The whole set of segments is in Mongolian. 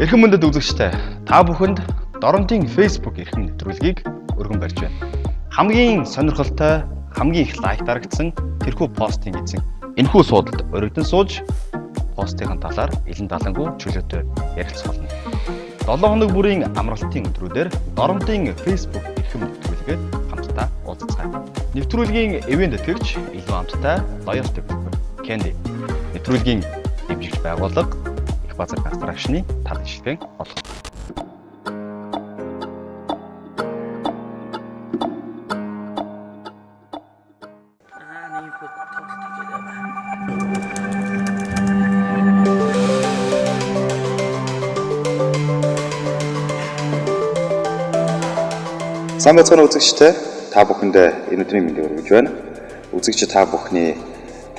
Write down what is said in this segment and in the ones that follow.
Эрхэм мөндөд үзэгчтэй та бүхэнд Доромдын Facebook эрхэм нэвтрүүлгийг өргөн барьж байна. Хамгийн сонирхолтой, хамгийн их лайк дарагдсан тэрхүү постын эзэн энэхүү суудалд өргөдөн сууж постын талаар илэн далангүй чөлөөтэй ярилцах болно. 7 хоног бүрийн амралтын өдрүүдээр Доромдын Facebook эрхэм нэвтрүүлгээр хамтдаа уулзцгаая. Нэвтрүүлгийн ивээн тэтгэгч илүү амттай Loyalty Candy. Нэвтрүүлгийн дэмжигч байгууллага Их базар констракшны тал ижлэгэн болох. Сайн байцгаана үзэгчтэй та бүхэндээ энэ өдрийн мэндийг өргөж байна. Үзэгч та бүхний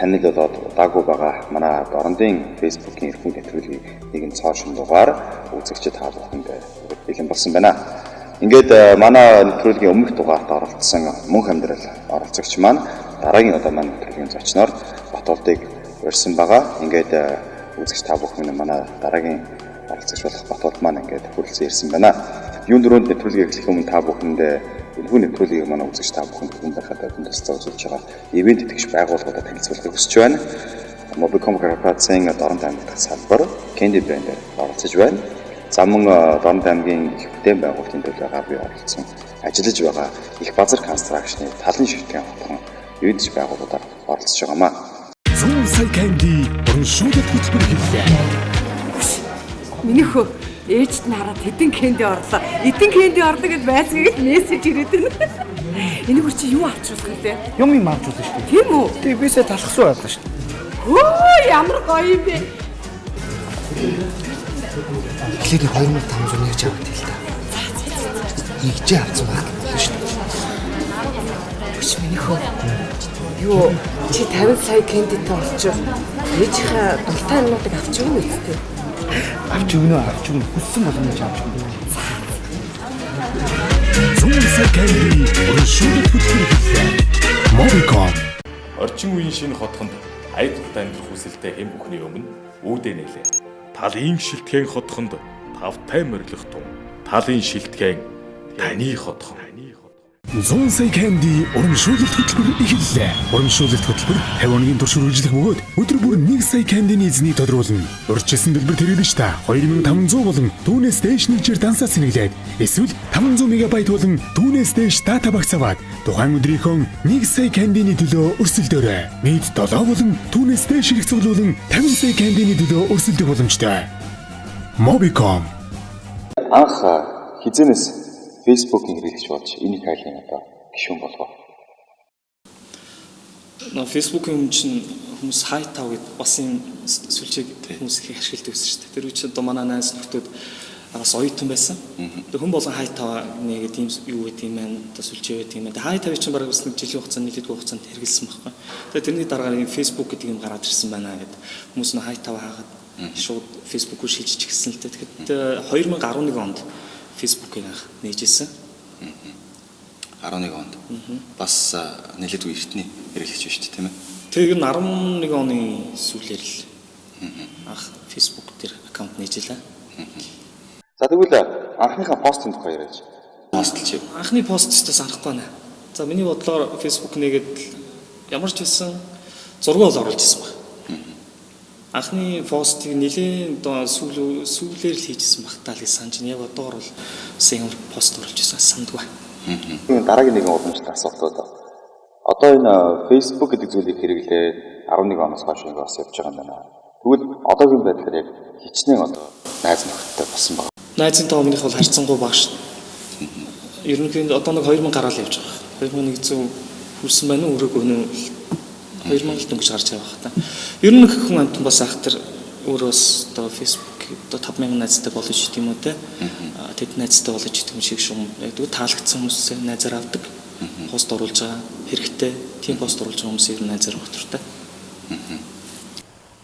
танил болоод удаагүй байгаа манай Дорнодын Facebook-ийн эрхэм нэвтрүүлгийг нэгэн цоо шин дугаар үзэгч та бүхэнд бэлэн болсон байна. Ингээд манай нэвтрүүлгийн өмнөх дугаарт оролцсон мөнх амьдрал оролцогч маань дараагийн удаа манай нэвтрүүлгийн зочноор Батулдыг урьсан байгаа. Ингээд үзэгч та бүхэн манай дараагийн оролцогч болох Батулд маань ингээд хүрэлцэн ирсэн байна. Юун дөрөнд нэвтрүүлгийг эхлэх өмнө та бүхэндээ энэхүү нэвтрүүлгийг манай үзэгч та бүхэнд хүн байхад тусалцаа үзүүлж байгаа ивээн тэтгэгч байгууллагуудад танилцуулахыг хүсэж байна. Mobicom корпорацийн Дорнод аймаг дахь салбар Candy брэндээр оролцож байна. За мөн Дорнод аймгийн их бүтээн байгуулалтын төлөө гар бие оролцсон ажиллаж байгаа Их базар констракшны талын ширтгийн хотхон ивээн тэтгэгч байгууллагуудаар оролцож байгаамаа. 100 сая Candy урамшуулалт хөтөлбөр эхэллээ. Миний хөө ээжд нь хараад хэдэн кэнди орлоо. Эдэн кэнди орлоо гэж байцгийг мессеж ирээд байна. Энийг үр чи юу авчруулах вэ? Юм юм авчруулна шүү дээ. Тийм үү? Тэг бисээ талхсуу байлаа шүү дээ. Хөө ямар гоё юм бэ? Тэгэхээр 2500 нэгж аваад тэл та. Нэгж авсан байх болно шүү дээ. Хүч миний хөө. Юу чи 50 сая кэндитэй болчих. Ээжийнхээ дуртай юмнуудыг авч өгнө үстэй. Авч өгнө, авч өгнө. Хүссэн боломж авч өгнө. 100 сая Candy урамшуулалт хөтөлбөр эхэллээ. Mobicom. Орчин үеийн шинэ хотхонд аяг дуртай амьдрах хүсэлтэй хэн бүхний өмнө үүдээ нээлээ. Талын шилтгэн хотхонд тавтай морилох тун. Талын шилтгэн таны хотхон. 100 сая Candy урамшуулалт хөтөлбөр эхэллээ. Урамшуулалт хөтөлбөр 50 хоногийн турш үргэлжлэх бөгөөд өдөр бүр 1 сая Candy-ний эзнийг тодруулна. Урьдчилсан төлбөр тэрэгдэж та 2500 болон түүнээс дээш нэгжээр дансаа сэнэглээд эсвэл 500 мегабайт болон түүнээс дээш дата багц аваад тухайн өдрийнхөө 1 сая Candy-ний төлөө өрсөлдөөрэй. Нийт 7 болон түүнээс дээш хэрэг цуглуулан 50 сая Candy-ний төлөө өрсөлдөх боломжтой. Mobicom. Анх хизэнээс Facebook-ийн хэрэглэгч болж энэ их айлын одоо гишүүн болов. Facebook-ийн өмнө чинь хүмүүс хай тав гэд бас юм сүлжээг хүмүүс их ашигладаг байсан шүү дээ. Тэр үе чинь одоо манай найз нөхдөд бас оюутан байсан. Тэгээ хүн болгон хай тав нэгэд ийм юу гэдэг юм байна, одоо сүлжээ гэдэг юм байна. Тэгээ хай тавыг чинь бараг бас нэг жилийн хугацаанд нийлээдгүй хугацаанд хэрэгэлсэн байхгүй. Тэгээ тэрний дараагаар ийм Facebook гэдэг юм гараад ирсэн байна гэд хүмүүс нь хай тав хаагаад шууд Facebook руу шилжиж гисэн л дээ. Тэгэхээр 2011 онд Facebook-ийг анх нээжсэн. 11 онд. Бас нэлээдгүй эртний хэрэглэгч биш үү, тийм ээ? Тэгээ ер нь 11 оны сүүлээр л анх Facebook дээр аккаунт нээжлээ. За тэгвэл анхныхаа постын тухай яриач. Постлж. Анхны пост ч санахгүй байна. За миний бодлоор Facebook нээгээд ямар ч байсан зураг бол оруулж ирсэн баг. Анхны постыг нэлээд одоо сүүлээр л хийжсэн баг таа л гэж санаж байна. Яг одоогор бол бас ямар пост оруулж ирсэн сандгүй. Дараагийн нэгэн уламжлалт асуултууд. Одоо энэ Facebook гэдэг зүйлийг хэрэглээд 11 оноос хойш ингэ бас явж байгаа юм байна. Тэгвэл одоогийн байдлаар яг хичнээн одоо найз нөхдөдтэй болсон байна. Найзын тоо минийх бол харьцангуй бага шүү. Ерөнхийдөө одоо нэг 2000 гараал явж байгаа. 2100 хүрсэн байна уу? Өрөөг өнөө 2000 л дөнгөж гарч байгаа бах та. Ер нь хүн амтан бас ах тэр өөрөө бас одоо Facebook одоо 5000 найзтай болж гэдэг юм уу те. Тэд найзтай болж гэдэг юм шиг шум. Яг тэгвэл таалагдсан хүмүүсээ найзаар авдаг. Пост оруулж байгаа хэрэгтэй. Тийм пост оруулж байгаа хүмүүсийг найзаар авах тууртай.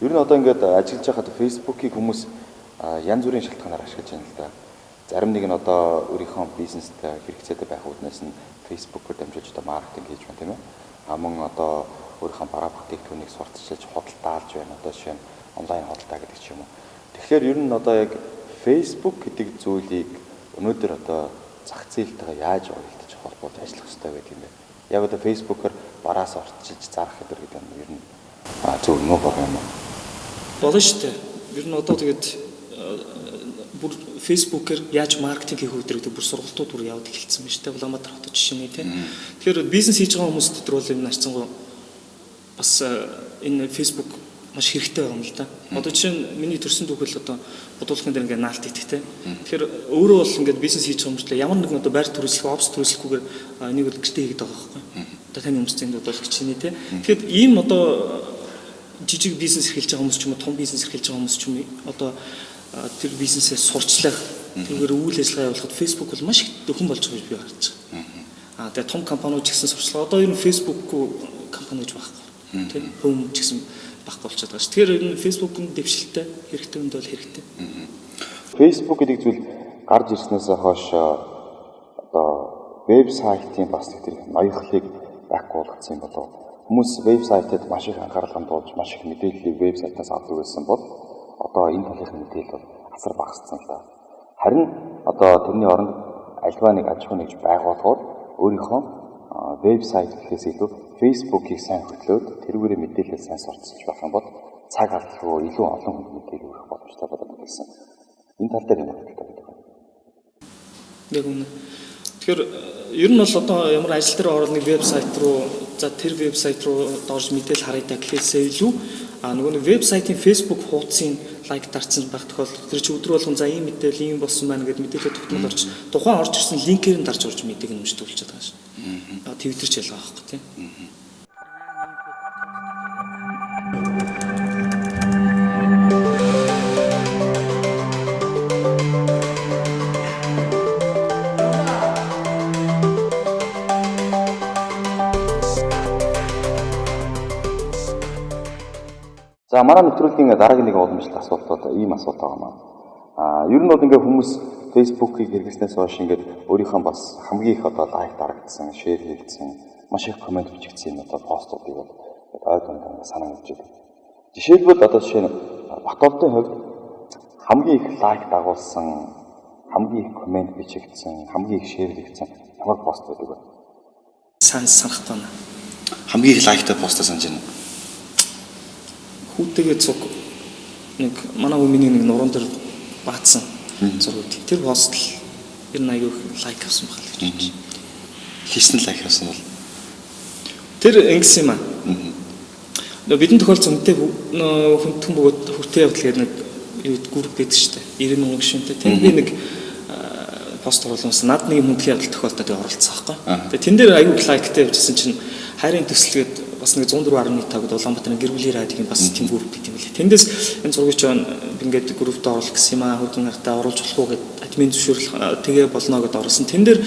Ер нь одоо ингээд ажиллаж байхад Facebook-ийг хүмүүс янз бүрийн шалтгаанаар ашиглаж байна л да. Зарим нэг нь одоо өөрийнхөө бизнестэй хэрэгцээтэй байх үүднээс нь Facebook-оор дамжуулж одоо маркетинг хийж байна, тийм ээ. А мөн одоо өөрийнхөө бараа бүтээгдэхүүнийг сурталчилж худалдаалж байна. Одоо жишээ нь онлайн худалдаа гэдэг ч юм уу. Тэгэхээр ер нь одоо яг Facebook гэдэг зүйлийг өнөөдөр одоо зах зээлтэйгээ яаж уялдаж холбоож ажиллах ёстой гэдэг юм бэ? Яг одоо Facebook-оор бараас орчилж зарах гэдэг нь ер нь зөв юм уу буруу юм уу? Болно шүү дээ. Ер нь одоо тэгээд бүр Facebook-ээр яаж маркетинг хийх вэ гэдэг бүр сургалтууд бүр яваад эхэлсэн байна шүү дээ. Улаанбаатар хотод жишээ нь тийм. Тэгэхээр бизнес хийж байгаа хүмүүст тэр бол юм нарцсангуу бас энэ Facebook маш хэрэгтэй байгаа юм л да. Одоо жишээ нь миний төрсөн түүхэл одоо бодуулахын дээр ингээд наалт идэх те. Тэгэхээр өөрөө бол ингээд бизнес хийж байгаа хүмүүст ямар нэгэн одоо байр төрөлсөх, офс төрөлсөхгүйгээр энийг бол гэртээ хийгээд байгаа байхгүй. Одоо таны өмссөн энд бол хичээнэ те. Тэгэхээр ийм одоо жижиг бизнес эрхэлж байгаа хүмүүс ч юм уу, том бизнес эрхэлж байгаа хүмүүс ч юм уу одоо тэр бизнесээ сурчлах, тэргээр үйл ажиллагаа явуулахад Facebook бол маш их дөхөн болж байгаа гэж би харж байгаа. Аа тэгээ том компаниуд ч гэсэн сурчлага. Одоо ер нь Facebook-гүй компани гэж байхгүй. Тэ хөм ч гэсэн байхгүй болчиход байгаа ш. Тэгэхээр ер нь Facebook-ын дэвшилтэй хэрэгтэй хүнд бол хэрэгтэй. Facebook гэдэг зүйл гарч ирснээс хойш одоо вебсайтын бас тэр ноёхлыг байхгүй болгоцсон юм болов. Хүмүүс вебсайтад маш их анхаарал хандуулж, маш их мэдээллийг вебсайтаас авдаг байсан бол одоо энэ талын мэдээлэл бол асар багассан л да. Харин одоо тэрний оронд альва нэг аж ахуй нэгж байгууллагууд өөрийнхөө вебсайт гэхээс илүү Facebook-ийг сайн хөтлөөд тэрүүгээрээ мэдээлэл сайн сурталчилж байх юм бол цаг алдалгүй илүү олон хүнд мэдээлэл хүргэх боломжтой болоод ирсэн. Энэ тал дээр ямар бодолтой байдаг вэ? Яг үнэ. Тэгэхээр ер нь бол одоо ямар ажил дээр орол нэг вебсайт руу за тэр вебсайт руу орж мэдээлэл харъя да гэхээсээ илүү нөгөө нэг вебсайтын Facebook хуудсын лайк дарсан байх тохиолдолд тэр чи өдөр болгон за ийм мэдээлэл ийм болсон байна гэдээ мэдээлэл тогтмол орч тухайн орж ирсэн линкээр нь дарж орж мэдээг нь уншдаг болчиход байгаа шин. Твиттер ч ялгаа байхгүй тийм. За манай нэвтрүүлгийн дараагийн нэг уламжлалт асуулт бол ийм асуулт байгаа маа. Ер нь бол ингээ хүмүүс Facebook-ийг хэрэглэснээс хойш ингээд өөрийнхөө бас хамгийн их одоо лайк дарагдсан, шеэр хийгдсэн, маш их коммент бичигдсэн юм одоо постуудыг бол ой дундаа санаа явж байдаг. Жишээлбэл одоо жишээ нь Батолдын хувьд хамгийн их лайк дагуулсан, хамгийн их коммент бичигдсэн, хамгийн их шеэр хийгдсэн ямар пост байдаг вэ? Санахгүй байна. Хамгийн их лайктай постоо санаж байна уу? Хүүтэйгээ цуг нэг манай хүмүүний нэг нуруунд дээр баацсан зураг. Тэр пост л ер нь аягүй лайк авсан байх л гэж бодож. Хийсэн лайк авсан бол тэр ингэсэн юм аа. Нөгөө бидний тохиолдсон үнтэй хүндхэн бөгөөд хүртээ явдал гэдэг нэг юу групп гэдэг шүү дээ. 90 мянган гишүүнтэй. Тэнд би нэг пост оруулсан. Над нэг хүндхэн явдал тохиолдоод оролцсон байхгүй. Тэгээ тэн дээр аягүй лайктай явжсэн чинь хайрын төсөлгээд бас нэг 104.5 гэдэг Улаанбаатарын гэр бүлийн радиогийн бас тийм групп гэдэг юм лээ. Тэндээс энэ зургийг чинь ингээд группт оруулах гэсэн юм аа, хөргөн нартай оруулж болох уу гэд админ зөвшөөрөл тэгээ болно гэд оруулсан. Тэн дээр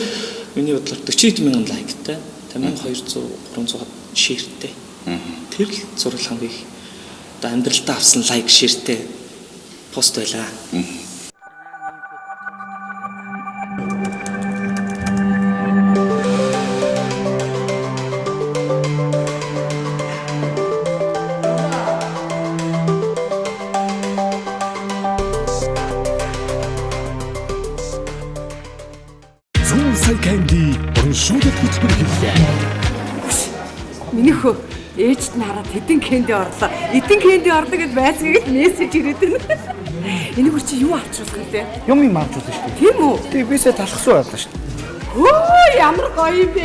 миний бодлоор 40 мянган лайктай, 1200 300 шеэртэй. Тэр л зураг хамгийн их одоо амьдралдаа авсан лайк шеэртэй пост байлаа. Миний хөө ээжд нь хараад хэдэн кэнди орлоо. Эдэн кэнди орлоо гэд байцгийг мессеж ирээд байна. Энийг үр чи юу авчруулах вэ? Юм юм авчруулна шүү дээ. Тийм үү? Тэгээ бисээ талхсуу байлаа шүү дээ. Хөө ямар гоё юм бэ?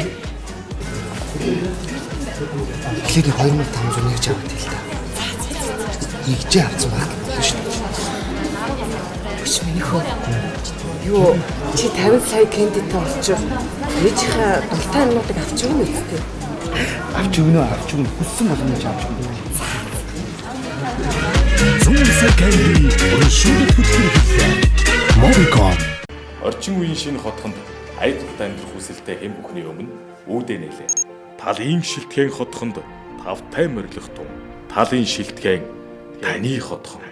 Тэгэхээр 2500 нэгж аваад ил та. Нэгжээ авсан байх болно шүү дээ. Өч миний хөө. Юу чи 50 сая кэндитэй болчих. Ээжийнхээ дуртай юмнуудыг авч өгнө үстэй. Авч өгнө, авч өгнө. Хүссэн боломж авч өгнө. 100 сая кэнди урамшуулалт хөтөлбөр эхэллээ. Mobicom Орчин үеийн шинэ хотхонд аяг дуртай амьдрах хүсэлтэй хэн бүхний өмнө үүдээ нээлээ. Талын шилтгэн хотхонд тавтай морилох тун. Талын шилтгэн таны хотхон.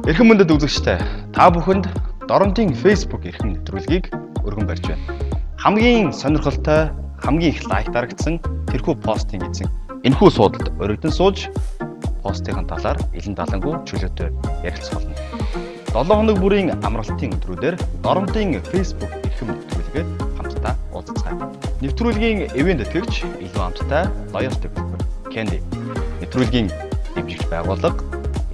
Эрхэм мөндөд үзэгчтэй та бүхэнд Доромтын Facebook эрхэм нэвтрүүлгийг өргөн барьж байна. Хамгийн сонирхолтой, хамгийн их лайк дарагдсан тэрхүү постын эзэн энэхүү суудалд өргөдөн сууж постын талаар илэн далангүй чөлөөтэй ярилцах болно. 7 хоног бүрийн амралтын өдрүүдээр Доромтын Facebook эрхэм нэвтрүүлгээр хамтдаа уулзцгаая. Нэвтрүүлгийн ивээн тэтгэгч илүү амттай Loyalty Group Candy. Нэвтрүүлгийн дэмжигч байгууллага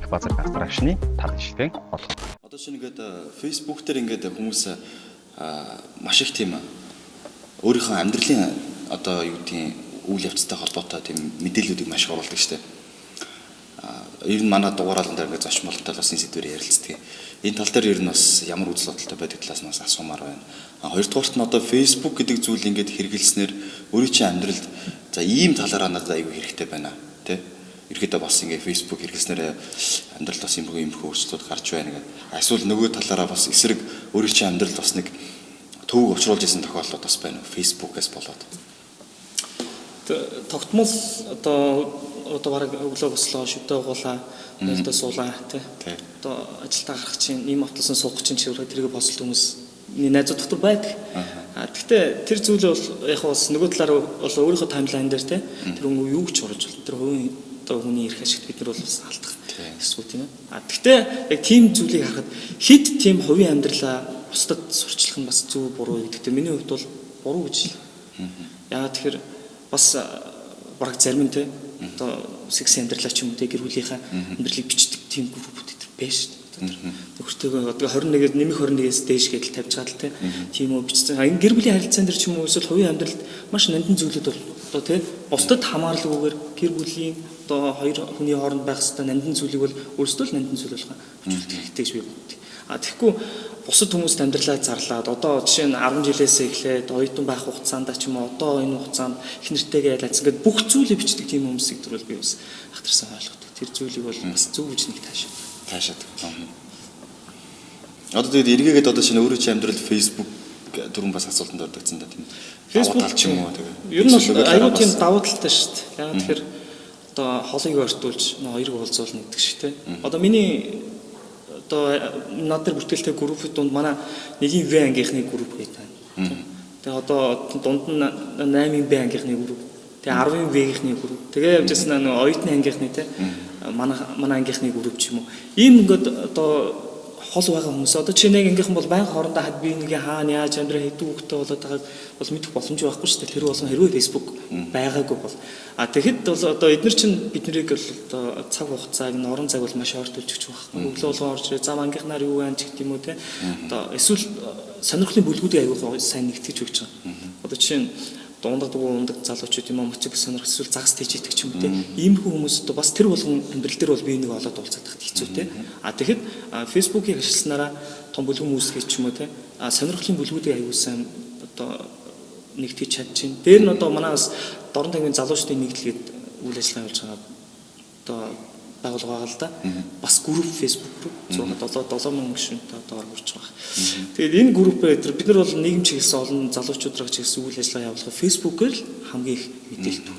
Их базар констракшны тал ижлэгэн болох. Одоо шинэ ингээд Facebook дээр ингээд хүмүүс маш их тийм өөрийнхөө амьдралын одоо юу гэдгийг үйл явцтай холбоотой тийм мэдээллүүдийг маш их оруулдаг штеп. Ер нь манай дугаараалан дээр ингээд зочин болонтой бас энэ сэдвээр ярилцдаг. Энэ тал дээр ер нь бас ямар үзэл бодолтой байдаг талаас нь бас асуумаар байна. Хоёрдугаарт нь одоо Facebook гэдэг зүйл ингээд хэрэгэлснээр өөрийн чинь амьдралд за ийм талаараа надад аюу хэрэгтэй байна тий. Ерөөдөө бас ингээд Facebook хэрэглэснээр амьдралд бас иймэрхүү өөрчлөлтүүд гарч байна гэдэг. Эсвэл нөгөө талаараа бас эсрэг өөрийн чинь амьдралд бас нэг төвөг учруулж исэн тохиолдлууд бас байна Facebook-ээс болоод. Тогтмол одоо бараг өглөө бослоо, шүдэ угуулаа, нээлтээ суулаа тий. Одоо ажилдаа гарах чинь, ийм автобусан суух чинь чигээр тэргээ бослол хүмүүс найзууд дотор байдаг. А тэгтээ тэр зүйл бол яг бас нөгөө талаар бол өөрийнхөө таймлайн дээр тий тэр хүн юу ч оруулж болно. Тэр хувийн одоо хүний эрх ашигт бид нар бол бас алдах ёсгүй тийм ээ. А тэгтээ яг тийм зүйлийг харахад хэд тийм хувийн амьдралаа бусдад сурчлах нь бас зөв буруу гэдэг дээр миний хувьд бол буруу гэж. Яагаад тэгэхээр бас бараг зарим нь те одоо секс амьдралаа ч юм уу те гэр бүлийнхаа амьдралыг бичдэг тийм группүүд тэр байж шүү дээ. Нөхөртөөгөө одоо 21-ээс нэмэх 21-ээс дээш гэдэл тавьж байгаа л те тийм үү бичсэн. Энэ гэр бүлийн харилцаан дээр ч юм уу эсвэл хувийн амьдралд маш нандин зүйлүүд бол одоо те бусдад хамааралгүйгээр гэр бүлийн одоо хоёр хүний хооронд байх ёстой нандин зүйлийг бол өөрсдөө л нандин зүйл болгоо бичүүлэх хэрэгтэй гэж би боддог. А тэгэхгүй бусад хүмүүст амьдралаа зарлаад одоо жишээ нь 10 жилээс эхлээд оюутан байх хугацаанд ч юм уу одоо энэ хугацаанд их нэртэйгээ ялцсан гэдээ бүх зүйлийг бичдэг тийм хүмүүсийг төрөл би бас ахтарсан ойлгодог. Тэр зүйлийг бол бас зөв гэж нэг таашаадаг. Одоо тэгээд эргээгээд одоо шинэ өөрөө чи амьдрал Facebook түрүүн бас асуултанд ордогдсон да тийм. Facebook тал ч юм уу тэгээд. Ер нь бол аюу тийм давуу талтай шүү дээ. Яг тэгэхээр одоо холыг ортуулж хоёрыг уулзуулна гэдэг шиг те. Одоо миний одоо над дээр бүртгэлтэй группүүд дунд манай нэгийн В ангийнхны групп гэдэг байна. Тэгээ одоо дунд нь 8-ын Б ангийнхны групп, тэгээ 10-ын В-гийнхний групп. Тэгээ явж байсан нөгөө оюутны ангийнхны те манай ангийнхны групп ч юм уу. Ийм ингээд одоо хол байгаа хүмүүс одоо чи нэг ангийнхан бол байнга хоорондоо хад би нэг хаана яаж амьдраа хэдэн хүүхдтэй болоод байгааг бол мэдэх боломж байхгүй шүү дээ. Тэр болгон хэрвээ Facebook байгаагүй бол. А тэгэхэд бол одоо эднэр чинь биднийг бол одоо цаг хугацааг нь орон зайг бол маш ойртуулж өгч байгаа байхгүй. Өглөө болгон орж ирээ зам ангийнхнаар юу аан ч гэдэг юм уу те. Одоо эсвэл сонирхлын бүлгүүдийг аягүй сайн нэгтгэж өгч байгаа. Одоо жишээ нь ундаг дугуй ундаг залуучууд юм уу моцик сонирх эсвэл загас тэжээдэг ч юм уу те. Иймэрхүү хүмүүс одоо бас тэр болгон амьдрал дээр бол бие нэг олоод уулзах хэцүү те. А тэгэхэд Facebook-ийг ашигласнараа том бүлгэн үүсгэж ч юм уу те. А сонирхлын бүлгүүдийг аягүй сайн одоо нэгтгэж чадчихээн. Дээр нь одоо манай бас Дорн тангийн залуучдын нэгдэл гээд үйл ажиллагаа явуулж байгаа одоо байгууллага байгаа л да. Бас групп Facebook групп 6 7 7000 гишүүнтэй одоо орж байгаа. Тэгээд энэ группээр бид нар бол нийгэм чиглэсэн олон залуучуудаар чиглэсэн үйл ажиллагаа явуулах Facebook-ээр л хамгийн их мэдээлдэг.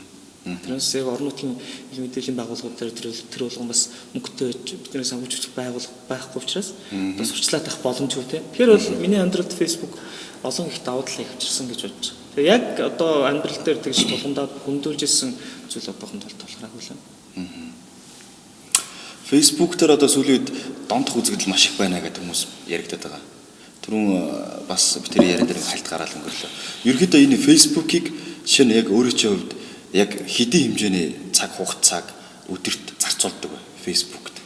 Тэрнээс яг орон нутгийн мэдээллийн байгууллагууд дээр тэр болгон бас мөнгөтэй бидний санхүүжүүлэх байгууллага байхгүй учраас одоо сурчлаад авах боломжгүй те. Тэгэхээр бол миний амьдралд Facebook олон их давуу талыг авчирсан гэж бодож байгаа. Тэгээ яг одоо амьдрал дээр тэгж тулгамдаад хөндөөлж исэн зүйл одоохондоо тулгараагүй л байна. Facebook дээр одоо сүүлийн үед донтох үзэгдэл маш их байна гэдэг хүмүүс яригдаад байгаа. Түрүүн бас би тэр яриан дээр хальт гараал өнгөрлөө. Ерөнхийдөө энэ Facebook-ийг жишээ нь яг өөрийн чинь хувьд яг хэдийн хэмжээний цаг хугацааг өдөрт зарцуулдаг вэ Facebook-т?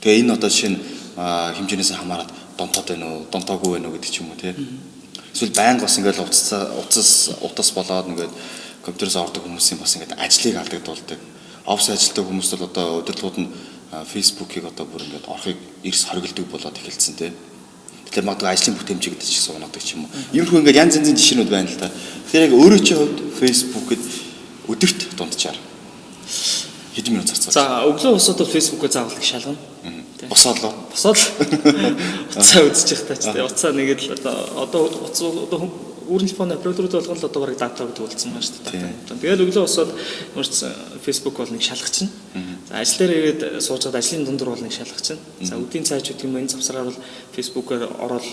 Тэгээ энэ одоо жишээ нь хэмжээнээс хамаарат донтоод байна уу, донтоогүй байна уу гэдэг ч юм уу тий. Эсвэл байнга бас ингээл утас болоод ингээд компьютерээс ордог хүмүүсийн бас ингээд ажлыг алдагдуулдаг. Офис ажилтдаг хүмүүс бол одоо удирдлагууд нь Facebook-ийг одоо бүр ингээд орохыг эрс хоригддаг болоод эхэлсэн тий. Тэгэхээр магадгүй ажлын бүтээмжийг ч гэсэн унаадаг ч юм уу. Иймэрхүү ингээд янз янзын жишээнүүд байна л да. Тэгэхээр яг өөрөө чи хувьд Facebook-д өдөрт дунджаар хэдэн минут зарцуулж. За өглөө босоод бол Facebook-ыг заавал их шалгана. Босоод л босоод утсаа үзчих таа ч тий. Утсаа нэгэд л одоо утас одоо Үүрэн телефон операторууд болгон л одоо бараг дата гэдэг болсон байгаа шүү дээ. Тэгэл өглөө босоод ямар ч Facebook бол нэг шалгачихна. За ажил дээр ирээд суужгаад ажлын дундуур бол нэг шалгачихна. За өдрийн цааш гэдэг юм энэ завсраар бол Facebook-аар ороод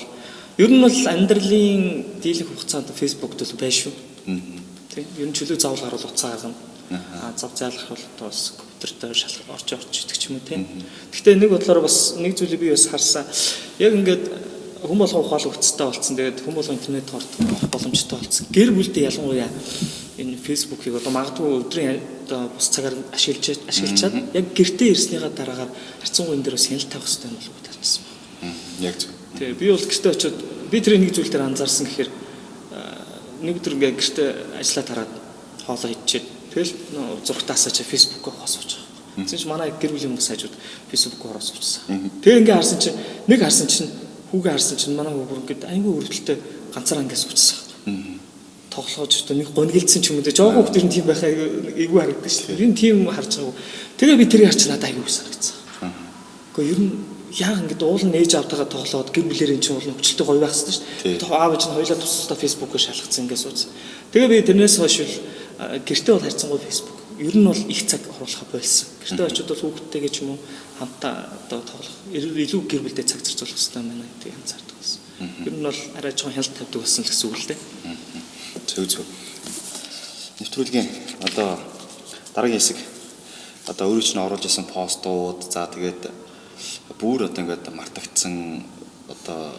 ер нь бол амьдралын дийлэнх хугацаанд Facebook бол байх шүү. Тийм. Ер нь чөлөө заавал гарвал утсаа гаргана. А зав зайлах бол одоо бас компьютертэй шалах орж орж идэх ч юм уу тийм. Гэхдээ нэг бодлоор бас нэг зүйлийг би бас харсан. Яг ингээд хүн болгон ухаалаг утастай болсон. Тэгээд хүн болгон интернет орох боломжтой болсон. Гэр бүлдээ ялангуяа энэ Facebook-ийг одоо магадгүй өдрийн одоо бус цагаар ашиглаж яг гэртээ ирснийхаа дараагаар харьцангуй энэ дээр бас хяналт тавих хэрэгтэй юм болов уу гэж харсан байна. Яг зөв. Тэгээ би бол гэртээ очиод би тэр нэг зүйл дээр анзаарсан гэхээр нэг өдөр ингээд гэртээ ажиллаа тараад хоолоо идчихэд тэгэл зургатаасаа чи Facebook-оор хоо сууж байгаа. Тэгсэн чинь манай гэр бүлийн хүмүүс хажууд Facebook-оор ороо суучсан. Тэгээ ингээд харсан чинь нэг харсан чинь хүүгээ харсан чинь манай хүү бүр ингээд айгүй өрөвдөлтөй ганцаараа ингээд суучихсан. Тоглоож одоо нэг гонигилцсэн ч юм уу те жоохон хүүхд ер нь тийм байхаа эйгүй харагддаг шүү дээ. Ер нь тийм харж байгаа. Тэгээ би тэрийг харч надад айгүй санагдсан. Гэхдээ ер нь яг ингээд уул нь ээж автайгаа тоглоод гэр бүлээр эн чинь уул нь хөвчлөлтэй гоё байх хэрэгтэй шүү дээ. Аав ээж нь хоёулаа тусдаа Facebook-оор шалгацсан ингээд сууц. Тэгээ би тэрнээс хойш л гэртээ бол харьцангуй Facebook. Ер нь бол их цаг оруулахаа болсон. Гэртээ очиод бол хүүхдтэйгээ ч юм уу хамтаа одоо тоглох илүү гэр бүлдээ цаг зарцуулах хэрэгтэй байна гэдгийг анзаардаг байсан. Ер нь бол арай жоохон хяналт тавьдаг болсон л гэсэн үг л дээ. Зөв зөв. Нэвтрүүлгийн одоо дараагийн хэсэг одоо өөрөө чинь оруулж исэн постууд за тэгээд бүр одоо ингээд мартагдсан одоо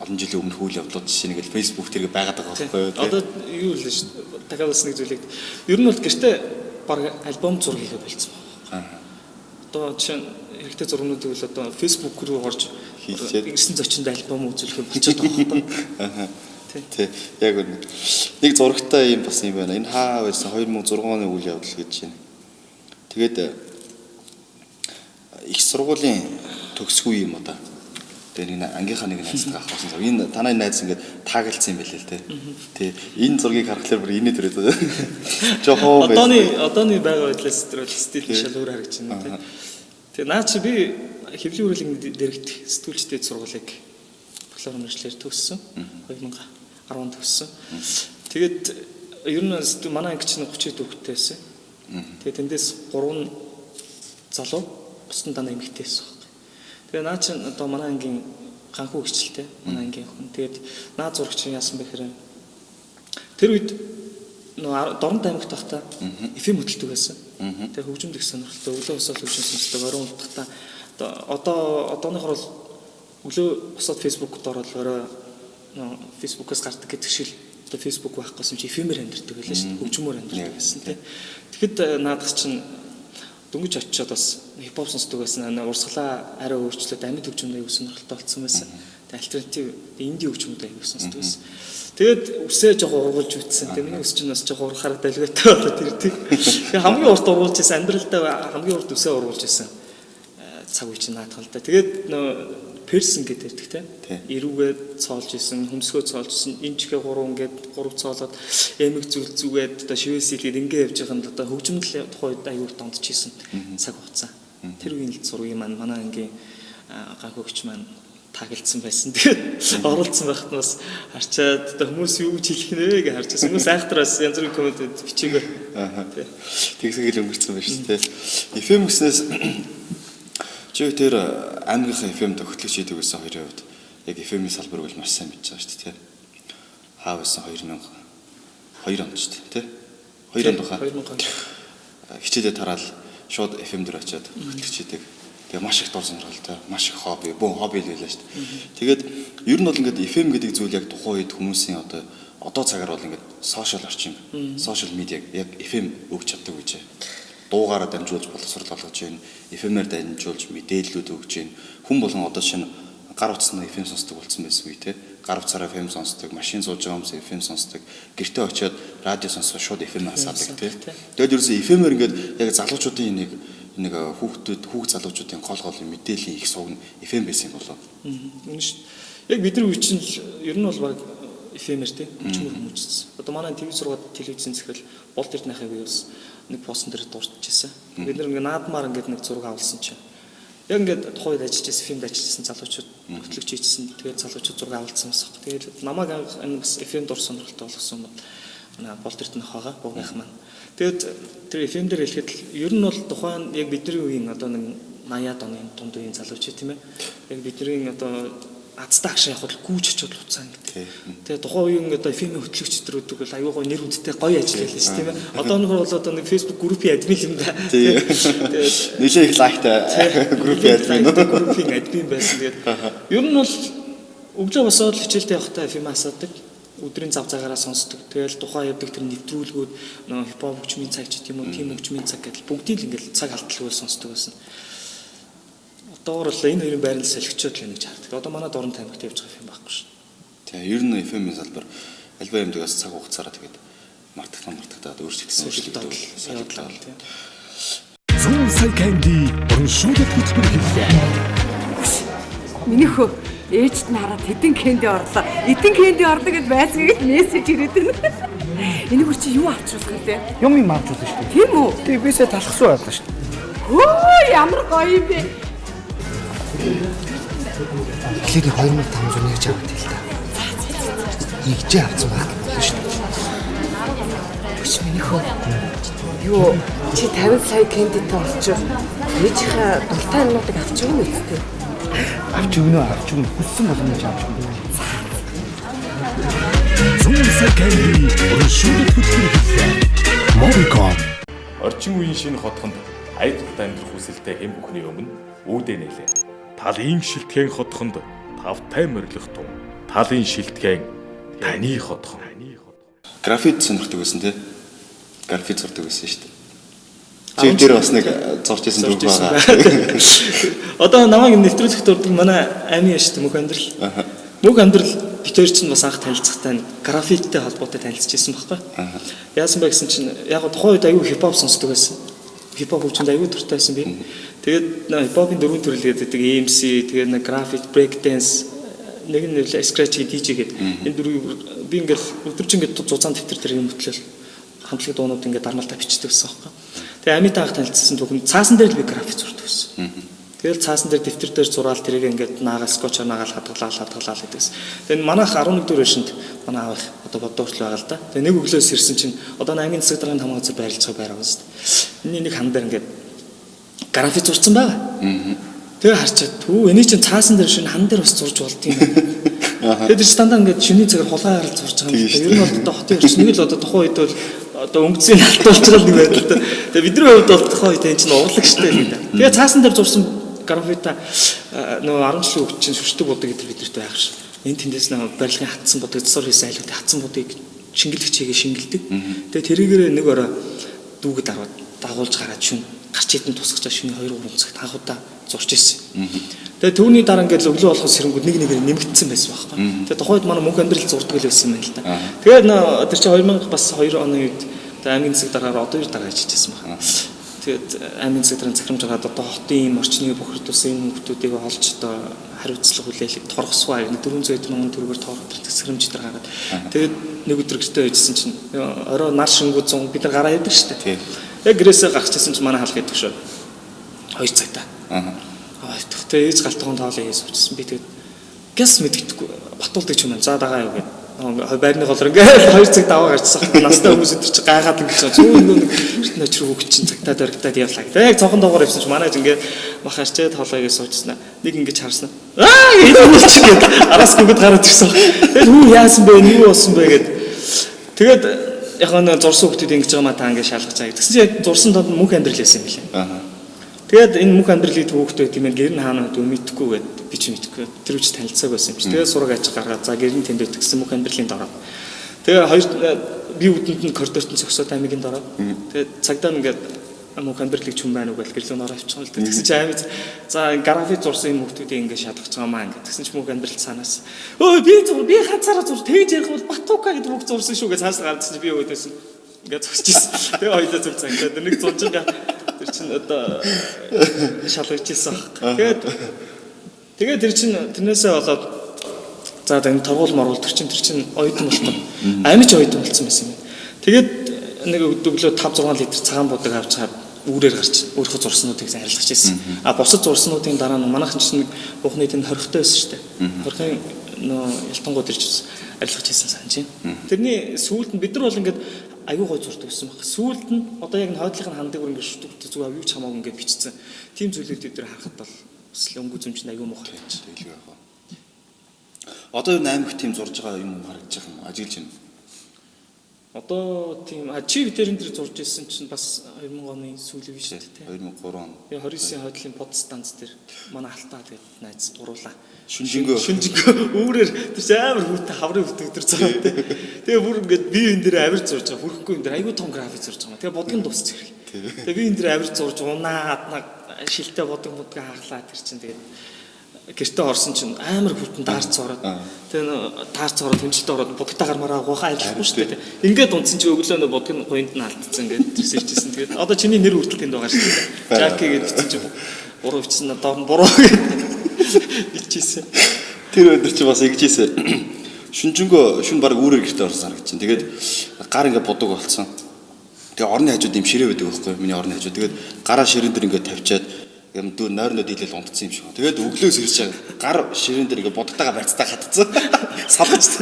олон жилийн өмнөх үйл явдлууд жишээ нэг л Facebook тэрэг байгаад байгаа байхгүй юу? Одоо юу л шүү дээ. Дахиад бас нэг зүйлийг ер нь бол гэртээ баг альбом зураг хийхэ болцсон байна. Одоо жишээ нь хэрэгтэй зургнуудыг бол одоо Facebook руу орж ирсэн зочинд альбом үзүүлэх болчиход байгаа байхгүй. Тий. Яг үнэ. Нэг зурагтай юм бас юм байна. Энэ хаа байсан 2006 оны үйл явдал гэж байна. Тэгээд их сургуулийн төгсгүй юм одоо. Тэгээ нэг ангийнхаа нэг найзтайгаа авах болсон. Энэ танай найз ингээд таагалцсан юм байлээ л те. Тий. Энэ зургийг харахаар бүр инээ төрөөд байгаа. Жохоо байсан. Одооны байгаа байдлаас тэр бол стил шал өөр харагдаж байна те. Тэгээ наа чи би хэвлэлийн хүрээлэн дэрэгдэх сэтгүүлчтэй сургуулийг бакалавр мэргэжлээр төгссөн. 2010 онд төгссөн. Тэгээд ер нь манай анги чинь 30 хүүхэдтэй байсан. Тэгээд тэндээс 3 залуу, бусд нь дандаа эмэгтэй байсан байхгүй. Тэгээ наа чинь одоо манай ангийн ганхүү хичээлтэй манай ангийн охин. Тэгээд наа зураг чинь яасан бэ гэхээр тэр үед нөгөө Дорнод аймагт байхдаа FM хөтэлдэг байсан. Тэгээ хөгжимд их сонирхолтой, өглөө босоод хөгжим сонсдог, оройн унтахдаа одоо одооныхоор бол өглөө босоод Facebook-д ороод орой Facebook-аас гардаг гэдэг шиг одоо Facebook байхгүйсэн чи FM-ээр амьдэрдэг байлаа шүү дээ. Хөгжмөөр амьдэрдэг байсан тий. Тэгэхэд наадах чинь дөнгөж очиод бас хипхоп сонсдог байсан. Урсгалаа арай өөрчлөөд амьд хөгжмөд аягүй сонирхолтой болсон байсан. Тэгээ альтернатив инди хөгжмөд аягүй сонсдог байсан. Тэгээд үсээ жоохон ургуулж үтсэн. Тэгээ миний үс чинь бас жоохон ургахаар долгиотой болоод ирдэг. Тэгээ хамгийн урт ургуулж исэн амьдралдаа хамгийн урт үсээ ургуулж исэн цаг үе чинь наадах л да. Тэгээд нөө персон гэдэг ярьдаг те. Эрүүгээ цоолж исэн, хөмсгөө цоолж исэн, энэ чихээ 3 ингээд 3 цоолоод эмэг зүйл зүгээд одоо шивээс илгээд ингээ явж байгаа нь одоо хөгжмөл тухай үед аюул дондчихсэн цаг хугацаа. Тэр үеийн л зургийг маань манай ангийн ганхөгч маань таглцсан байсан. Тэгээд оролцсон байхад нь бас харчаад одоо хүмүүс юу гэж хэлэх нэ гэж харчихсан. Хүмүүс айхтар бас янз бүрийн коммент бичээгүй. Аа. Тэгсгэл өнгөрцөн байна шүү дээ. FM гэснээс чи тэр аймгийнхаа FM төгтлөгч хийдэг байсан хоёрын хувьд яг FM-ийн салбарыг бол маш сайн мэдж байгаа шүү дээ, тий. Хаа байсан 2002 онд шүү дээ, тий. 2 онд баха. 2002. Хичээлээ тараал шууд FM дээр очиад хөтлөгч хийдэг. Тэгээ маш их дур сонирхолтой, маш их хобби, бөөн хобби л байлаа шүү дээ. Тэгээд ер нь бол ингээд FM гэдэг зүйл яг тухайн үед хүмүүсийн одоо цагаар бол ингээд сошиал орчин, сошиал медиаг яг FM өгч чаддаг гэж. Дуугаараа дамжуулж боловсрол олгож байна, FM-ээр дамжуулж мэдээллүүд өгч байна. Хүн болгон одоо шинэ гар утасны FM сонсдог болсон байсан үе те. Гар утсаараа FM сонсдог, машин сууж байгаа хүмүүс FM сонсдог, гэртээ очиод радио сонсоход шууд FM асаадаг те. Тэгээд ерөөсөө FM-ээр ингээд яг залуучуудын нэг хүүхдүүд, хүүхд залуучуудын гол мэдээллийн их сувг нь FM байсан юм болов. Үнэн шүү. Яг бидний үе чинь ер нь бол баг FM-ээр те хөгжмөр хүмүүжсэн. Одоо манай TV6 телевизийн захирал Болд Эрдэнэхээ үе бас нэг постн дээр дурдчихсан. Бид нар ингээ наадмаар ингээд нэг зураг авалсан чинь Яг ингээд тухайн үед ажиллаж байсан, FM-д ажиллаж байсан залуучууд хөтлөгч хийжсэн. Тэгээд залуучууд зураг авалдсан байсан. Тэгээд намайг энэ бас FM дур сонирхолтой болгосон юм манай Болд Эрдэнэ байгаа, буугийнх маань. Тэгээд тэр FM дээр хэлэхэд ер нь бол тухайн яг бидний үеийн одоо нэг 80-аад оны дунд үеийн залуучууд тийм ээ. Яг бидний одоо азтай агшаа явах бол гүүж очиод буцаана гэдэг. Тэгээ тухайн үеийн одоо FM-ийн хөтлөгч төрөдөг бол аюу гой нэр хүндтэй гоё ажил байлаа шүү тийм ээ. Одоо нөхөр бол одоо нэг Facebook группийн админ юм да. Тэгээд нэлээ их лайктай группийн админ үү? Группийн админ байсан. Тэгээд ер нь бол өглөө босоод хичээлдээ явахдаа FM асаадаг. Өдрийн зав цагаараа сонсдог. Тэгэл тухайн явдаг тэр нэвтрүүлгүүд нөгөө хипхоп хөгжмийн цаг ч тийм үү, тийм хөгжмийн цаг гэдэл бүгдийг л ингээл цаг алдалгүй сонсдог байсан. Одоогор л энэ хоёрын байрал солигчоод л юм гэж хардаг. Одоо манай Дорнот аймагт явж байгаа юм байхгүй шин. Тийм, ер нь FM-ийн салбар альва юм дэгээс цаг хугацаараа тэгээд мартагдаад өөрчлөгдсөн солигдлоо. 100 сая candy урамшуулалт хөтөлбөр эхэллээ. Миний хөө ээжд нь хараад хэдэн candy орлоо. Эдэн candy орлоо гэд байцгийг мессеж ирээд байна. Энийг үр чи юу авчруулах вэ? Юм юм авчруулна шүү дээ. Тийм үү? Тэг бисээ талхсуу байлаа шүү дээ. Хөө ямар гоё юм бэ? Тэгэхээр 2500 нэгж аваад тэл та. Нэгжээ авсан байх болно шүү дээ. Өч миний хөө. Юу чи 50 сая candy-тэй болчих. Ээжийнхээ дуртай юмнуудыг авч өгнө үстэй. Авч өгнө авч өгнө хүссэн боломж авч өгнө. 100 сая candy урамшуулалт хөтөлбөр эхэллээ. Mobicom Орчин үеийн шинэ хотхонд аяг дуртай амьдрах хүсэлтэй хэн бүхний өмнө үүдээ нээлээ. Талын шилтгэн хотхонд тавтай морилох тун. Талын шилтгэн таны хотхон. Графит сонирхдаг байсан тий. Графит зурдаг байсан шүү дээ. Чи дээр бас нэг зурж исэн үг байгаа. Одоо намайг нэвтрүүлэхт дурдаг манай аймын яш мөх амьдрал. Мөх амьдрал битээр чинь бас анх танилцахтаа графиттэй холбоотой танилцж ирсэн байхгүй. Яасан бэ гэсэн чинь яг тухайн үед аюу хипхоп сонсдог байсан. Хипхоп хөгжинд аюу дуртай байсан би. Тэгээд хипхопын дөрвөн төрөл гэдэг MC, тэгээд нэг графит, брейк данс, нэг нь scratch DJ гэдэг. Энэ дөрвийг би ингээл өдөржин ингээд зузаан дэвтэр дээр юм хөтлөл хамтлаг дуунууд ингээд дармалтаа бичдэг байсан байхгүй. Тэгээ амита анх танилцсан түүхэн цаасан дээр л би график зурдаг байсан. Тэгэл цаасан дээр дэвтэр дээр зураал тэрийг ингээд наагаал скотчоор наагаал хадгалаа гэдэгс. Тэгээ манайх 11 дэх байшинд манай аав их одоо боддоо хүртэл байгаа л да. Тэгээ нэг өглөөс ирсэн чинь одоо аймгийн засаг даргын тамган газар байрлаж байгаа байр байгаа шүү дээ. Энэний нэг хан дээр ингээд график зурцсан байгаа. Тэгээ харчаад түү эний чинь цаасан дээр шинэ хан дээр бас зурж болд юм байна. Тэгээд тэр дандаа ингээд шөнийн цагаар хулгай гарал зурж байгаа юм. Ер нь бол одоо хотын орчин нэг л одоо тухайн үед бол одоо өнгөцийн алтуулж байгаа нэг байдалтай. Тэгээ бидний хувьд бол тухайн үед энэ чинь урлаг штэ гэдэг. Тэгээ цаасан дээр зурсан графита нөгөө 10 жилийн хүүхд чинь шүршдэг будаг гэдэг бидэрт байх шин. Энэ тэндээс нөгөө барилгын хатсан будаг, засвар хийсэн айлуудын хатсан будыг шингэлэгч хийгээ шингэлдэг. Тэгээ тэрийгээрээ нэг орой дүүгэд аваад дагуулж гараад шүн гарч идэн тусгаж шүний 2 3 цагт анх удаа зурж ирсэн. Тэгээ түүний дараа ингээд өглөө болохоос сэрэнгүүд нэг нэгээр нэмэгдсэн байсан байхгүй. Тэгээ тухайн үед манай мөнх амьдрал зурдаг л байсан юм байна л да. Тэгээд тэр чинь 2002 оны үед аймгийн засаг дараагаар одоо ер дараа ажиллаж байсан байна. Тэгээд аймгийн засаг дарааны захирамж гараад одоо хотын ийм орчны бохирдуулсан энэ хүмүүсүүдийг олж одоо хариуцлага хүлээлэг торгосгоо аяг 400 мянган төгрөгөөр торгох захирамж дээр гаргаад тэгээд нэг өдөр гэртээ байжсэн чинь орой нар шингүү 100 бид нар гараа явдаг шүү дээ. Яг гэрээсээ гарчихсан чинь манай хаалга идэв шүү. 2 цагтаа. Тэгээ ээж галтгоон тоолоо хийж суучихсан. Би тэгээд гэс мэдгэдэггүй батуулдаг юм байна. За дагаа юу гэдэг. Байрны голоор ингээд 2 цаг даваа гарчсан. Настай хүмүүс өдр чи гайхаад ингээд зүү нэг эртний очир хүүхд чинь цагтаа дөрөгтаад явлаа. Тэгээ яг цонхон доогоор явсан чи манай ч ингээд махаарчээ тоолоо хийж суучихсан. Нэг ингээд харсан. Аа гэж чи гээд араас нүгэд гараад ирсэн. Тэгээд хүү яасан бэ? Юу болсон бэ гэд. Тэгээд яг нэг зурсан хүүхдүүд ингэж байгаа маа та ингээд шалгаж байгаа. Тэгсэн чинь яг зурсан донд мөнх амьдрал байсан юм билээ. Тэгээд энэ мөнх амьдралын хүүхдээ тийм ээ гэр нь хаана гэдэг мэдэхгүй гээд би ч мэдэхгүй. Тэр үуч танилцааг байсан юм чи. Тэгээд сураг аж гаргаад за гэр нь тэнд байдаг гэсэн мөнх амьдралын дороо. Тэгээ хоёр би үдэнд нь коридорт нь зогсоод аймгийн дороо. Тэгээд цагдаа ингээд мөнх амьдралыг ч юм байна уу гэж гэрлөө нороо авчихсан л дээ. Тэгсэн чи аймаг за график зурсан юм хүүхдүүдийг ингээд шалгаж байгаа маа ингээд. Тэгсэн чи мөнх амьдрал цаанаас өө би зур би ганцаараа зур тэгж ярих бол Батука гэдэг үг зурсан шүү гэж цаанаас гарсан чи би өөдөөс ингээд зогсож ирсэн. Тэгээ хоёлаа зүр цаа ингээд нэг зунжинга тэр чинь одоо шалгаж ирсэн баг. Тэгээд тэр чинь тэрнээсээ болоод за энэ торгуул моргуул тэр чинь оюутан болсон. Амьч оюутан болсон байсан юм. Тэгээд нэг өглөө 5 6 литр цагаан будаг авч чаад үүрээр гарч өөрийнхөө зурснуудыг арилгаж ирсэн. А бусад зурснуудын дараа нь манайхан чинь нэг бухны тэнд хорихтой байсан шүү дээ. Хорихын нөө ялтангууд ирж арилгаж ирсэн санаж байна. Тэрний сүүлд нь бид нар бол ингээд аюу гой зурдаг байсан баг. Сүүлд нь одоо яг нь хойдлын хандаг бүр ингээд шүтэг зүгээр юу ч хамаагүй ингээд бичсэн. Тим зүйлүүд бид нар харахад бол бас л өнгө зүмж нь аюу муухай байж. Тэгэлгүй яах вэ? Одоо ер нь аймагт тийм зурж байгаа юм харагдаж байгаа юм ажиглаж байна. Одоо тийм чи битэрэн дээр зурж ирсэн чинь бас 2000 оны сүүлийн үе шүү дээ. 2003 он. Би 29-ийн хойдлын под станц дээр манай алтаа тэгээд найз гуруулаа. Шүнжэнгөө. Шүнжэнгөө үүрээр тэр чинь амар хүүтэй хаврын хүүтэй өдр зураа тий. Тэгээ бүр ингээд би энэ дээр авир зурж байгаа. Хүрхгүй энэ дээр айгүй том график зурж байгаа. Тэгээ бодгон дуусчих хэрэг. Тэгээ би энэ дээр авир зурж унаад шилтэй бодог модгаа хаглаа тэр чинь тэгээд гэртээ орсон чинь амар хүртэн даарц ороод тэгээ даарц ороод хэмжилтээ ороод будагтаа гармаараа гуйхаа арилахгүй шүү дээ. Ингээд унтсан чи өглөө нөө будаг нь гуйнд нь алдсан ингээд тэрс ирчихсэн. Тэгээд одоо чиний нэр хүртэл тэнд байгаа шүү дээ. Жаки гэдээ бичсэн чи буруу бичсэн надад буруу гэдэг бичээсэн. Тэр өдөр чи бас ингэжээсэн. Шүнжэнгөө шүн баг үүрээр гэртээ орсон санагдчихэв. Тэгээд гар ингээд будаг болцсон. Тэгээ орны хажууд юм ширээ байдаг байхгүй миний орны хажууд. Тэгээд гараа ширээн дээр ингээд тавьчаад юм дүү нойрноо дийлэл унтсан юм шиг. Тэгээд өглөөс ирж байгаа гар ширээн дээр ингээд будагтайгаа барьцтай хатцсан. Салгаж.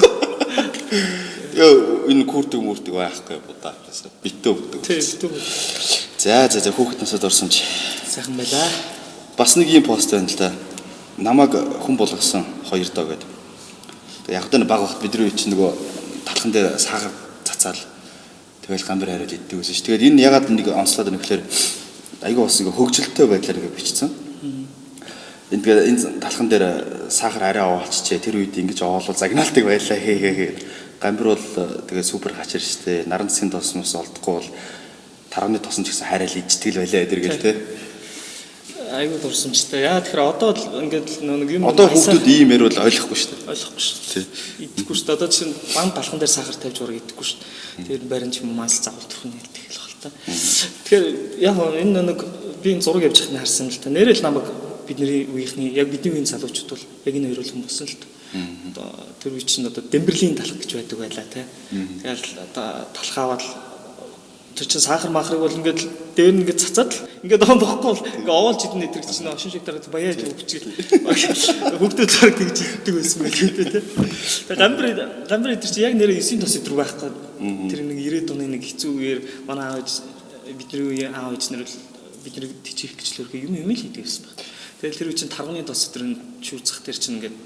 Тэгээ энэ күрдэг мүрдэг байхгүй будаа. Битээ өгдөг. Тий, битээ. За за за хүүхэд насад орсон чи. Сайхан байлаа. Бас нэг юм пост байна л да. Намайг хүн болгосон хоёр доо гэдэг. Тэгээ яг одоо баг багт бидний үе чинь нөгөө талхан дээр сахар цацаал тэгэл гамбар хариад иддэг байсан ш. Тэгээд энэ ягаад нэг онцлоод байна гэхээр айгүй бас ингээ хөгжилтэй байдлаар ингээ бичсэн. Энэ тэгээд энэ талхан дээр сахар арай оолчжээ. Тэр үед ингэж оолвол загнаалдаг байлаа хээ хээ хээ. Гамбар бол тэгээд супер хачир штэ. Наран цэцгийн тос мос олдохгүй бол тарганы тосон ч гэсэн хайраал иждэг л байлаа эдэр гэл те. Айгүй дурсамжтай. Яа тэгэхээр одоо л ингээд нэг юм одоо хүүхдүүд ийм яриул ойлгохгүй штэ. Ойлгохгүй штэ. Идэхгүй штэ. Одоо чинь бан талхан дээр сахар тавьж ураг идэхгүй штэ. Тэр барин ч юм уу мансал загвал төрхөн хэлдэг л хэл та. Тэгэхээр яг энэ нэг би энэ зураг явж байхыг харсан л та. Нэрэл намайг бидний үеийнхний яг бидний үеийн залуучууд бол яг энэ хоёр л хүмүүс л та. Одоо тэр үе чинь одоо Демберлийн талх гэж байдаг байлаа те. Тэгэл одоо талх аваад тэр чинь сахар махрыг бол ингээд дээр нь ингээд цацаад л ингээд ондохгүй бол ингээд овоолж идэн эдэр чинь шин шиг дараа баяаж өгчгээл хүүхдүүд зараг тэгж иддэг байсан байх үү те. Тэгээ гамбар эдэр чинь яг нэрээ 9 тос өдр байхгүй. Тэр нэг 90-ад оны нэг хэцүү үеэр манай аав ээж бидний үеийн аав ээж нар бол бидний тижих гэж л өрхөө юм юм л хийдэг байсан баг. Тэгэл тэр үе чинь тарганы тос өдр нь шүүцэх тэр чинь ингээд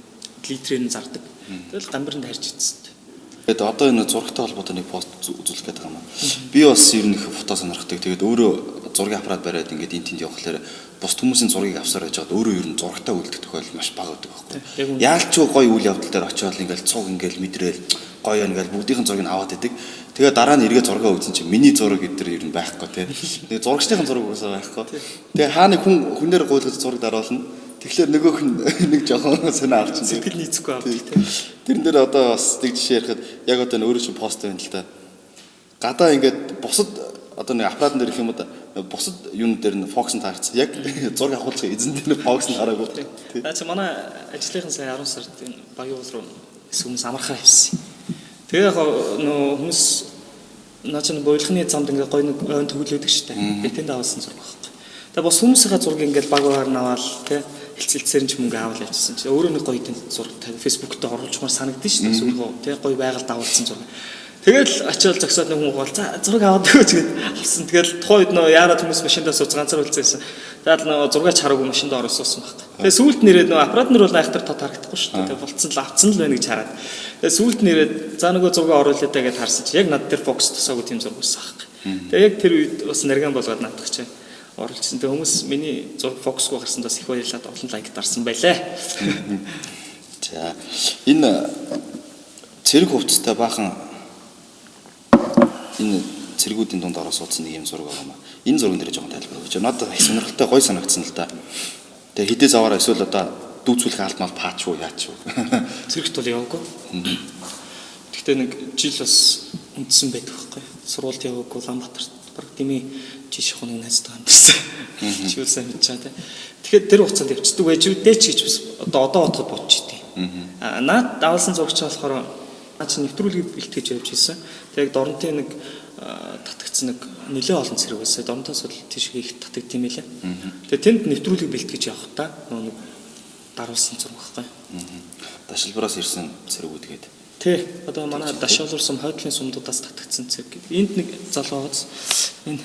литрээр нь зардаг. Тэгэл гамбарнд харж идсэн. Тэгээд одоо энэ зурагтай холбоотой нэг пост үзүүлэх гээд байгаа юм аа. Би бас ер нь их фото сонирхдаг. Тэгээд өөрөө зургийн аппарат бариад ингээд эн тэнд явхлаар бус хүмүүсийн зургийг авсаар байж байгаад өөрөө ер нь зурагтай үлдэх тохиолдол маш бага байдаг байхгүй. Яалч гоё үйл явдал дээр очиод ингээд цуг ингээд мэдрээл гоё юм ингээд бүгдийнхэн зургийг аваад идэг. Тэгээ дараа нь эргээ зургаа үзэн чинь миний зураг эдэр ер нь байхгүй тий. Тэгээ зурагчдын зураг уусаа байхгүй. Тэгээ хаа нэг хүн хүнээр гуйлгаж зураг даруулна. Тэгэхээр нөгөөх нь нэг жоохон сонио авчин. Сэтгэл нийцэхгүй авдаг тийм. Тэрэн дээр одоо бас нэг жишээ ярихад яг одоо өөрөө чинь пост байна л да. Гадаа ингээд бусад одоо нэг аппаратн дээр их юм уу да бусад юун дээр нь фокус нь таарсан. Яг зураг авахулах эзэн дээр нь фокус нь хараагүй. Аа чи манай ажлынхан сая 10 сард энэ Багийн уул руу хүмүүс амархаа явсан. Тэгээ яг нөө хүмүүс наа чинь буйлхны замд ингээд гой нэг ойн төвлөдөг штэ. Тэгээ тэнд авсан зураг байхгүй. Тэгээ бус хүмүүсийнхаа зургийг ингээд баг багаар нь аваад тий хэлцэлцээр нь ч мөнгө аваад явчихсан чи өөрөө нэг гоё тэнд зураг Facebook дээр оруулчмаар санагдсан шүү дээ. Сүргөө тий гоё байгаль дагуулсан зураг. Тэгэл очиод зогсоод нэг хүн гол за зураг аваад өгөөч гэд авсан. Тэгэл тухайн үед нөө яарад хүмүүс машиндаа сууц ганцаар үлдээсэн. Тэгэл нөө зургаач хараагүй машиндаа орсон суусан баг. Тэгээ сүүлд нэрээд нөө аппарат нар бол айхтар тод харагдахгүй шүү дээ. Тэгээ болцсон л авцсан л байна гэж хараад. Тэгээ сүүлд нэрээд за нөгөө зураг оруулаа даа гэд харсан чи яг над дээр фокус тусаагүй тийм зураг байсан байхгүй. Тэгээ яг тэр үед бас нарган болгоод наадах чи оруулчихсан. Тэгээ хүмүүс миний зураг фокусгүй гарсан бас их баярлаад олон лайк дарсан байлаа. За энэ цэрэг хувцастай баахан энэ цэргүүдийн дунд ороо суудсан нэг юм зураг байгаа юм аа. Энэ зурган дээр жоохон тайлбар өгөөч. Надад их сонирхолтой гоё санагдсан л да. Тэгээ хідээ заваараа эсвэл одоо дүүцүүлэх алд мал паач уу яач уу. Цэрэгт бол яваагүй. Гэхдээ нэг жил бас үндсэн байдаг байхгүй. Сургуульд яваагүй Улаанбаатарт баг дими жишээ хоног найзтайгаа амьдсан. Чи юу сайн мэдж байгаа те. Тэгэхээр тэр хугацаанд явцдаг байж үдээ ч гэж бас одоо бодоход бодож идэв. Аа наад давалсан зурагч болохоор наа чи нэвтрүүлгийг бэлтгэж явж исэн. Тэгээд дорнотын нэг татагдсан нэг нэлээд олон цэрэг байсан. Дорнотоос бол тийшээ их татагдсан юм байлаа. Тэгээ тэнд нэвтрүүлэг бэлтгэж явахдаа нөгөө нэг даруулсан зураг байхгүй. Дашилбараас ирсэн цэргүүд гээд. Тий. Одоо манай Дашилбар сум хойдлын сумдуудаас татагдсан цэрэг. Энд нэг залуу байгааз энэ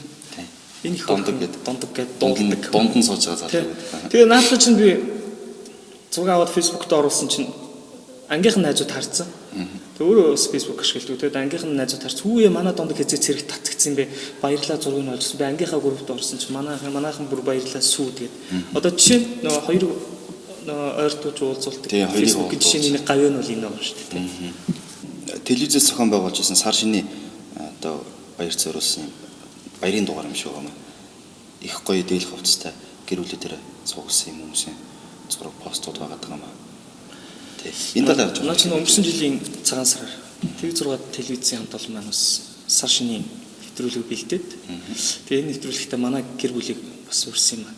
энэ их Дондог гээд дондог гээд дуулдаг. Дунд нь сууж байгаа залуу гэдэг. Тэгээ наадах чинь би зураг аваад Facebook дээр оруулсан чинь ангийнхан найзууд харцсан. Тэгээ өөрөө бас Facebook ашигладаг. Тэгээд ангийнхан найзууд харц. Хүүе манай дондог хэзээ цэрэг татагдсан бэ? Баярлалаа зургийг нь олжсон. Би ангийнхаа группт орсон чинь манайхан бүр баярлалаа сүү тэгээд. Одоо жишээ нь нөгөө хоёр нөгөө ойртууч уулзуулдаг. Facebook-ийн жишээ нь энэ гавь нь бол энэ байгаа шүү дээ. Телевизээс зохион байгуулж байсан сар шиний одоо баяр зориулсан баярын дугаар юм шиг байна. Их гоё дийлэх хувцастай гэр бүлүүдээр суугсан юм хүмүүсийн зураг постууд байгаа юм аа. Тий. Энэ талаар жоо. Наа чинь өнгөрсөн жилийн цагаан сараар ТV6 телевизийн хамт олон маань бас сар шинийн нэвтрүүлэг бэлдээд. Тэгээ энэ нэвтрүүлэгтээ манай гэр бүлийг бас урьсан юм аа.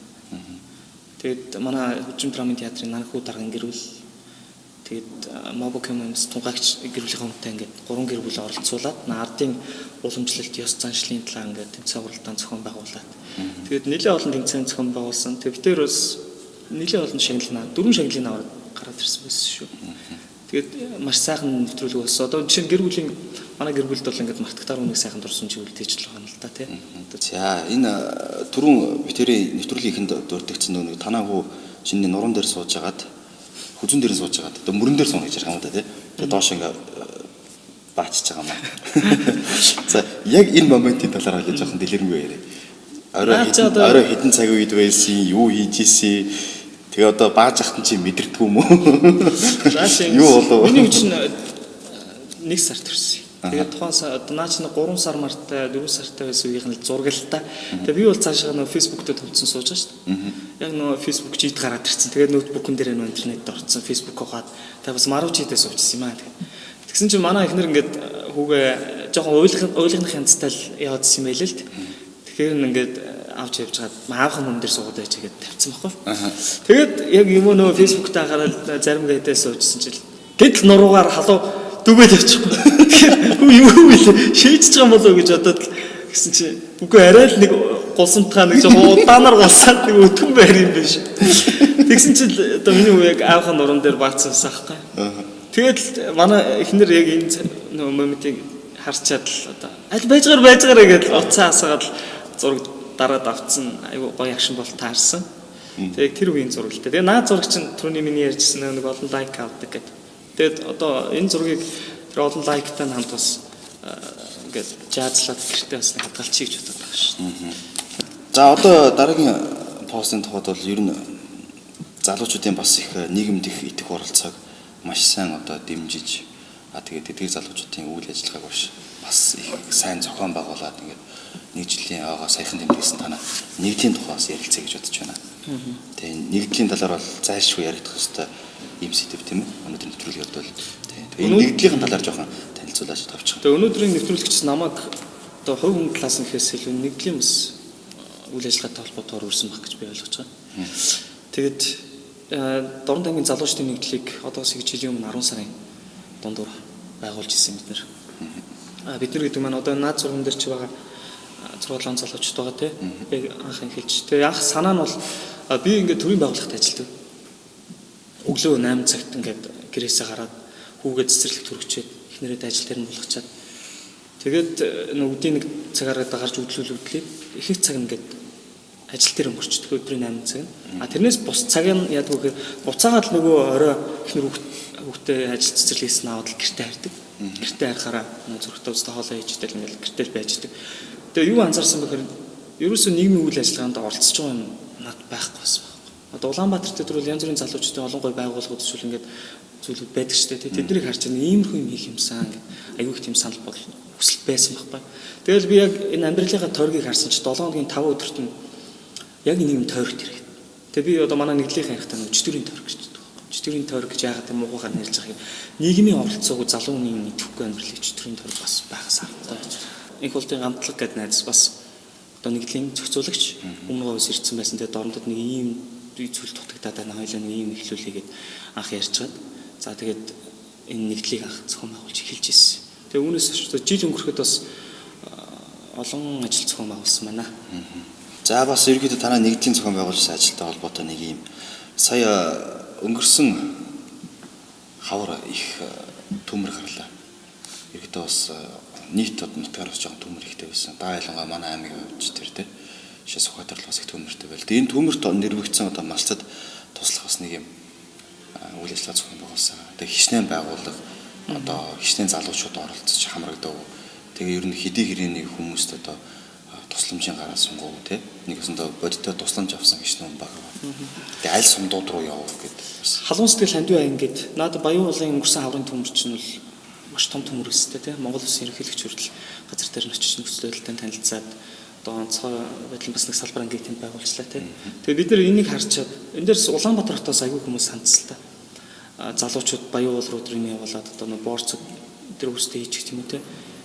Тэгээд манай хөгжим драмын театрын Нанхүү дарган гэр бүл, тэгээд Мобокемс тунгаагч гэр бүлийн хүнтэй ингээд гурван гэр бүл оролцуулаад ардын уламжлалт ёс заншлын талаар ингээд тэмцээн уралдаан зохион байгуулад. Тэгээд нэлээд олон тэмцээн зохион байгуулсан. Тэгээд бид тэр бас нэлээд олон шагналын дөрвөн шагналын аваад гараад ирсэн байсан шүү. Тэгээд маш сайхан нэвтрүүлэг болсон. Одоо жишээ нь гэр бүлийн манай гэр бүлд бол ингээд мартагтаар үнэг сайхан дурсан чиглэл тийж л байгаа юм л да тий. За энэ түрүүн битэрийн нэвтрүүлгийн эхэнд дурддагцсан нэг танаа хүү чиний нуруунд дээр сууж агаад хүзүүн дээр сууж агаад одоо мөрөн дээр сууна гэж ярих юм да тий. Тэгээд доош ингээ баачж байгаа юм аа. За яг энэ моментын талаар хэлж жоохон дэлгэрэнгүй яриа. Орой хэдэн цаг үед байсан, юу хийж исэн? Тэгээ одоо бааж ахтан чи мэдэрдэггүй юм уу? Юу болов? Миний үе чинь 1 сар төрсөн. Тэгээд тухайн одоо наа чинь 3 сар мартай 4 сартай байсан үеийнх нь зураг л та. Тэгээд би бол цаашаа нөгөө Facebook дээр томцсон сууж байгаа шүү дээ. Яг нөгөө Facebook жид гараад ирсэн. Тэгээд ноутбукн дээр нөгөө интернет орцсон. Facebook ухаад тэгээд бас маруу жидээ суучсан юм аа. Тэгсэн чинь манай эхнэр ингээд хүүгээ жоохон уйлгах янзтай л яваадсэн юм байл л. Тэгэхээр ингээд авч явж чад маавхан мөн дээр суугаад байж гээд тавьсан байхгүй. Тэгээд яг юм нөгөө Facebook дээр гараад зарим гэдээ суучсан чил. Гэтэл нуруугаар халуу дүгээд явчихгүй. Тэгэхээр хүү юу вэ? Шийдэж байгаа юм болоо гэж бодоод гэсэн чи үгүй арай л нэг гулсамтгаа нэг жоохон удаанаар гулсаад нэг өтгөн байр юм биш. Тэгсэн чи одоо миний хүү яг аавхан нуруунд дээр баацсан байсан байхгүй. Тэгээд манай эхнэр яг энэ нөгөө моментыг харчаад л одоо аль байжгаар гэж уцаа асаагаад зураг дараад авцсан айгу гоё агшин бол таарсан. Тэгээд тэр үеийн зураг л дээ. Тэгээд наад зураг чинь түрүүний миний ярьжсэн нэг олон лайк авдаг гэдэг. Тэгээд одоо энэ зургийг тэр олон лайктай хамт бас ингээд жаазлаад гэртээ бас хадгалчих гэж бодод байгаа шүү. За одоо дараагийн постын тухайд бол ер нь залуучуудын бас их нийгэмд их итгэх оролцоог маш сайн одоо дэмжиж тэгээд тэдгээр залуучуудын үйл ажиллагааг бас их сайн зохион байгуулад ингээд нэг жилийн ойгоо саяхан тэмдэглэсэн танаа нэгдлийн тухай бас ярилцъя гэж бодож байна. Тэгээ нэгдлийн талаар бол зайлшгүй яригдах ёстой ийм сэдэв тийм ээ. Өнөөдрийн нэвтрүүлгээр бол тэгээ энэ нэгдлийнхэн талаар жоохон танилцуулаач тавчих. Тэгээ өнөөдрийн нэвтрүүлэгч намайг одоо хувь хүн талаас нь гэхээс илүү нэгдлийн бас үйл ажиллагаатай холбоотойгоор үрсэн баг гэж би ойлгож байгаа. Тэгээд Дорнод аймгийн залуучдын нэгдлийг одоос их жилийн өмнө 10 сарын дундуур байгуулж ирсэн бид нар. Бид нар гэдэг маань одоо наад зурган дээр чи байгаа 6-7 залуучууд байгаа тий. Яг анх эхэлж. Тэгээ анх санаа нь бол би ингээд төрийн байгууллагт ажилладаг. Өглөө 8 цагт ингээд гэрээсээ гараад хүүгээ цэцэрлэгт хүрчээд эхнэрээ ажил дээр нь булгачаад тэгээд нүгдийн нэг цагаараа гарч үдлүүл үдлээд их их цаг ингээд ажил дээр өнгөрчдөг өдрийн 8 цаг. А тэрнээс бус цаг нь яадаг вэ гэхээр буцаагаад л нөгөө орой эхнэр хүүхдээ ажил цэцэрлэгээс нь аваад л гэртээ харьдаг. Гэртээ харихаараа зөрөгтэй уцтай хоолоо хийж идэл ингээд гэртээ л байж идэг. Тэгээ юу анзаарсан бэ гэхээр ерөөсөө нийгмийн үйл ажиллагаанд оролцож байгаа юм над байхгүй байсан байхгүй. Одоо Улаанбаатар дээр бол янз бүрийн залуучуудын олон гой байгууллагууд эсвэл ингээд зүйлүүд байдаг шүү дээ. Тэднийг харж байгаа иймэрхүү юм хийх юмсан ингээд аюу их тийм санал бодол хүсэл байсан байхгүй. Тэгэл би яг энэ амьдралынхаа тойргийг харсан чи 7 хоногийн 5 өдөрт нь яг нэг юм тойрогт ирээд. Тэгээ би одоо манай нэгдлийнхээ ярихтаа нөө чөтгөрийн тойрог гэж боддог байхгүй. Чөтгөрийн тойрог гэж яагаад юм муугаар нэрлэж байгаа юм. Нийгмийн оролцоогүй залуу хүний идэвхгүй амьдралыг чөтгөрийн тойрог бас байхаас аргатай. Инх болтын гамтлаг гэдэг найз бас одоо нэгдлийн зохицуулагч өмнө говьс ирсэн байсан. Тэгээ Дорнодод нэг ийм зүйл дутагдаад байна. Хоёлаа нэг ийм эхлүүлээгээд анх ярьж чад. За тэгээд энэ нэгдлийг анх зохион байгуулж эхэлж ирсэн. Тэгээ үүнээс хойш жил өнгөрөхөд бас олон ажил зохион байгуулсан байна. За бас ерөнхийдөө танай нэгдлийн зохион байгуулсан ажилтай холбоотой нэг юм сая өнгөрсөн хавар их төмөр гарлаа. Ерөнхийдөө бас нийт нутгаар бас жоохон төмөр ихтэй байсан. Даа ялангуяа манай аймгийн хувьд ч тэр тий. Жишээ Сүхбаатар бас их төмөртэй байл. Тэгээ энэ төмөрт нэрвэгдсэн одоо малцад туслах бас нэг юм үйл ажиллагаа зохион байгуулсан. Тэгээ хичнээн байгууллага одоо хичнээн залуучууд оролцож хамрагдав. Тэгээ ер нь хэдий хэрээний хүмүүст одоо тусламжийн гараа сунгав тий. Нэг өсөндөө бодиттой тусламж авсан хичнээн хүн баг. Тэгээ аль сумдууд руу явав гэдэг бас. Халуун сэтгэл хандив аян гэд наад Баян уулын өнгөрсөн хаврын төмөр чинь бол маш том төмөр өстэй тий. Монгол улсын ерөнхийлөгч хүртэл газар дээр нь очиж нөхцөл байдалтай танилцаад одоо онцгой байдлын бас нэг салбар анги тэнд байгуулчлаа тий. Тэгээ бид нар энийг харчаад энэ дээрс Улаанбаатар хотоос аягүй хүмүүс хандсан л та. Залуучууд Баян уул руу өдрийн явуулаад одоо нэг борцог тэр өөрсдөө хийчих юм уу тий.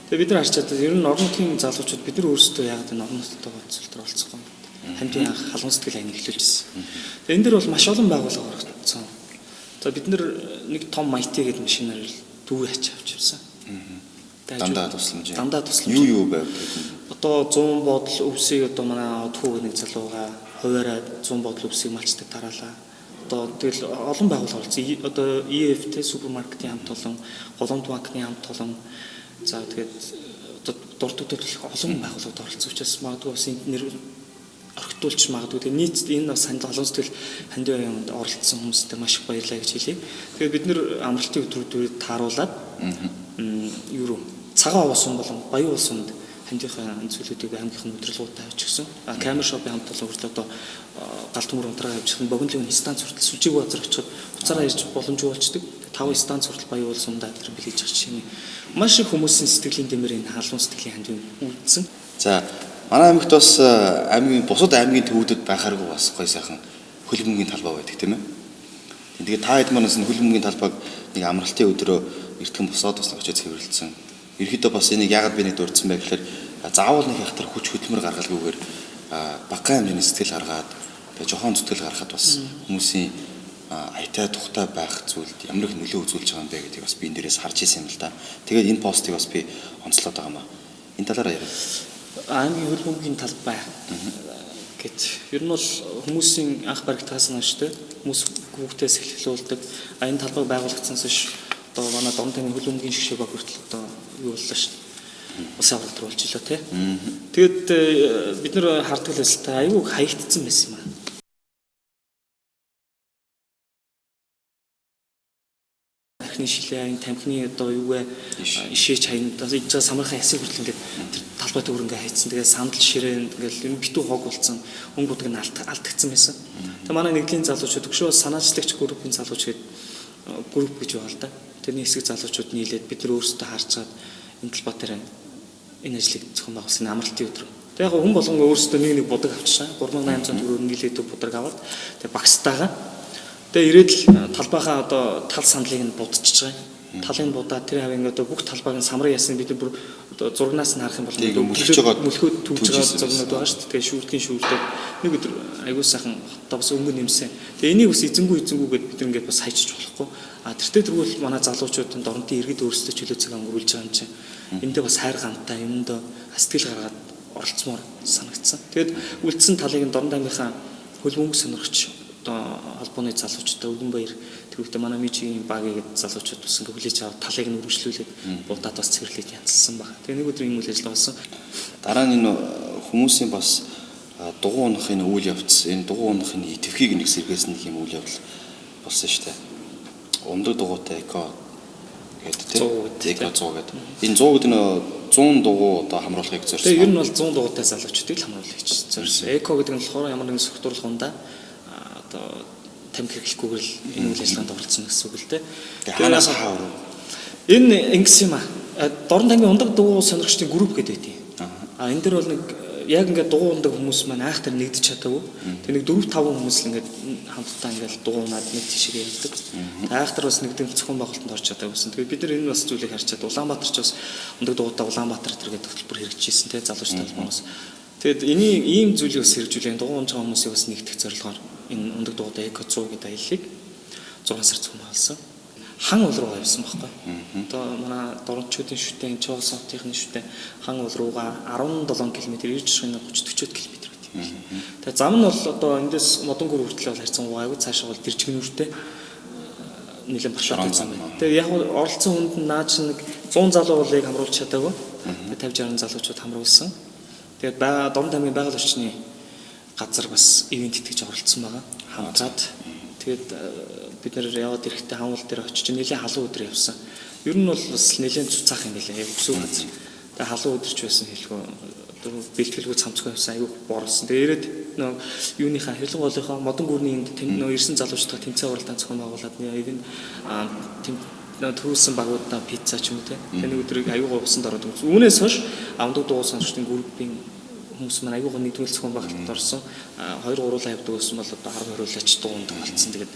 Тэгээ бид нар харчаад ер нь орон нутгийн залуучууд бид нар өөрсдөө яагаад энэ орон нутгад цөлтөр оролцохгүй юм. Хамтын анх халуун сэтгэл аян эхлүүлжсэн. Тэгээ энэ дэр бол маш олон байгууллага оролцсон. За бид нар нэг том IT гэдэг машинаар дүүр ачаа авч явсан. Дандаа тусламж. Дандаа тусламж. Юу байв? Одоо 100 бодол өвсийг одоо манай одхүү нэг залууга хуваараа 100 бодол өвсийг малчдаг тараалаа. Одоо тэгэл олон байгууллага оролцсон. Одоо EFT супермаркетын хамт олон, Голомт банкны хамт олон. За тэгээд одоо дурддагдвал их олон байгууллагад оролцсон учраас магадгүй бас энд нэр орхитуулж магадгүй. Тэгээд нийт энэ бас санал олон сэтгэл хандив аянд оролцсон хүмүүстээ маш их баярлалаа гэж хэлье. Тэгээд бид нэр амралтын өдрүүдээр тааруулаад юу руу цагаан овоо сум болон Баян уул сумд хандивынхаа зүйлүүдийг аймгийнхын удирдлагуудтай авчирсан. Камер шопын хамт олон хүртэл одоо гал төмөр унтраа авчихсан. Богино левын станц хүртэл сүлжээгүй газар очиход хуцаараа ирж боломжгүй болчдөг. 5 станц хүртэл Баян уул сумдаа тэр бэлгэж байгаа жишээ нь маш их хүмүүсийн сэтгэлийн дэмэр энэ халуун сэтгэлийн хандив үүдсэн. За манай аймагт бас аймгийн бусад аймгийн төвүүдэд байхааргүй бас гоё сайхан хөл бөмбөгийн талбай байдаг тийм ээ. Тэгээд та хэд манаас хөл бөмбөгийн талбайг нэг амралтын өдрөө эртхэн босоод бас очиж цэвэрлсэн. Ерөнхийдөө бас энийг яагаад би нэг дурдсан бэ гэхээр заавал нэг хахтар хүч хөдөлмөр гаргалгүйгээр багахан хэмжээний сэтгэл гаргаад тэгээ жохон зүтгэл гаргахад бас хүмүүсийн аятай тухтай байх зүйлд ямар их нөлөө үзүүлж байгаа юм бэ гэдгийг бас би энэ дээрээс харж ирсэн юм л да. Тэгээд энэ постыг бас би онцлоод байгаа юм аа. Энэ талаараа яриа. Аймгийн хөл бөмбөгийн талбай гэж. Ер нь бол хүмүүсийн анх баригдахаас нь хойш хүмүүс хүүхдээс эхлүүлдэг. А энэ талбайг байгуулагдсанаас хойш одоо манай Дорнод аймгийн хөл бөмбөгийн шгшээ баг хүртэл одоо юу боллоо шүү дээ. Улсын аварга төр болж илээ тий. Тэгээд бид нэр хардаг л байсан та айгүй хаягдсан байсан юм аа. Архины шилээ, тамхины одоо юу вэ? Ишээч хаянаас иж байгаа самархан ясыг хүртэл ингээд тэр талбай төвөр ингээд хайцсан. Тэгээд сандал ширээ ингээд энэ битүү хог болсон. Өнгө будаг нь алдагдсан байсан. Тэгээд манай нэгдлийн залуучууд өкшөө санаачлагч группийн залууч гээд групп гэж байгаа л да. Тэрний хэсэг залуучууд нийлээд бид нар өөрсдөө харцгаад энэ талбай дээр энэ ажлыг зохион байгуулсан амралтын өдөр. Тэгээд яг хүн болгон өөрсдөө нэг нэг будаг авчирсан. 3800 төгрөгөөр нийлээд будаг аваад тэгээд багстайгаа тэгээ ирээд л талбайхаа одоо тал сандлыг нь будчихж байгаа юм. Талыг будаад тэр хавийн одоо бүх талбайг нь самрын ясны бид нар бүр одоо зургнаас нь харах юм бол мөлхөөд түүж байгаа зургнууд байгаа шүү дээ. Тэгээ шүүрдгийн шүүрдээд нэг өдөр айгуу сайхан хотоо бас өнгө нэмсэн. Тэгээ энийг бас эзэнгүү эзэнгүү гэд бид ингээд бас хайчиж болохгүй. А тэртээ тэргүүл манай залуучууд Дорнотын иргэд өөрсдөө чөлөө цаг өнгөрүүлж байгаа юм чинь. Эндээ бас хайр гантай юмдоо сэтгэл гаргаад оролцмоор санагдсан. Тэгээд үлдсэн талыг нь Дорнод аймгийнхаа хөл бөмбөг сонирхч одоо холбооны залуучуудаа Өвгөн баяр тэр үедээ манай Мижигийн багийг залуучууд бас ингээ хүлээж аваад талыг нь үргэлжлүүлээд будаад бас цэвэрлээд янзлсан баг. Тэгээ нэг өдөр ийм үйл ажиллагаа болсон. Дараа нь энэ хүмүүсийн бас дугуй унах энэ үйл явц, энэ дугуй унах энэ идэвхийг нэг сэргээс нэг юм үйл явдал болсон шүү дээ. Ундаг дугуйтай эко гэдэг тийм. Эко 100 гэдэг. Энэ 100 гэдэг нь 100 дугуй одоо хамруулахыг зорьсон. Тэгээ ер нь бол 100 дугуйтай залуучуудыг л хамруулах гэж зорьсон. Эко гэдэг нь болохоор ямар нэгэн согтуурлах ундаа одоо тамхи хэрэглэхгүйгээр л энэ үйл ажиллагаанд оролцсон гэсэн үг л дээ. Тэгээ хаанаас хавар? Энэ ингэсэн юм аа. Дорнод аймгийн ундаг дугуй сонирхчдын групп гэдэг байдаг. А энэ дэр бол нэг яг ингээд дугуй ундаг хүмүүс маань айхтар нэгдэж чадаагүй. Тэгээ нэг 4 5 хүмүүс л ингээд хамтдаа ингээд дугуй унаад нэг тийшээ явдаг. Айхтар бас нэгдэн зохион байгуулалтанд орж чадаагүй байсан. Тэгээ бид нар энэ бас зүйлийг харчаад Улаанбаатар ч бас ундаг дугуйтай Улаанбаатар тэр гэдэг хөтөлбөр хэрэгжижсэн те залуучтай холбоогоос. Тэгээд энийг ийм зүйлийг бас хэрэгжүүлээ. Дугуй унж байгаа хүмүүсийг бас нэгтгэх зорилгоор энэ ундаг дугуйтай эко 100 гэдэг аяллыг 6 сар зохион байгуулсан. Хан уул руугаа явсан байхгүй. Одоо манай Дорончуудын шүтэн, Чуулсан хотын шүтэн хан уул руугаа 17 км, ирж шахны 30 40 км гэдэг юм байна. Тэгээ зам нь бол одоо эндээс Модонгүр хүртэл бол харьцангуй айгүй цаашаа бол Дэржигнүүртэй нэлээд башаатай зам байна. Тэгээ яг оролцсон хүнд нь наа чи нэг 100 залуу бол яг хамруулж чадаагүй. Тэгээ 50 60 залуучууд хамруулсан. Тэгээд Дорнод аймгийн байгаль орчны газар бас ивент итгэж оролцсон байгаа. Хамтраад тэгээд бид нэр яваад ирэхдээ хамуул дээр очиж нэлээд халуун өдөр явсан. Ер нь бол бас нэлээд цуцаах юм билээ. Яг өсөв газар. Тэгээ халуун өдөрч байсан хэлгүй одоо бэлтгэлгүй цамцгүй явсан аюу борлсон. Тэгээ ирээд нөө юуныхаа хэрлэн голынхаа модон гүрний энд нөө ирсэн залуучуудаа тэмцээн уралдаан зохион байгуулад нөө ивент төрүүлсэн багуудаа пицца ч юм уу те. Тэгээ нэг өдрийг аюугаа усанд ороод өнгөрсөн. Үүнээс хойш амдаг дуу сонсогчдын группийн хүмүүс маань аюугаа нэгдүгээр зохион байгуулалтад орсон. 2 3-уулаа явдаг байсан бол одоо 10 20-уулаач дуунд болцсон. Тэгээд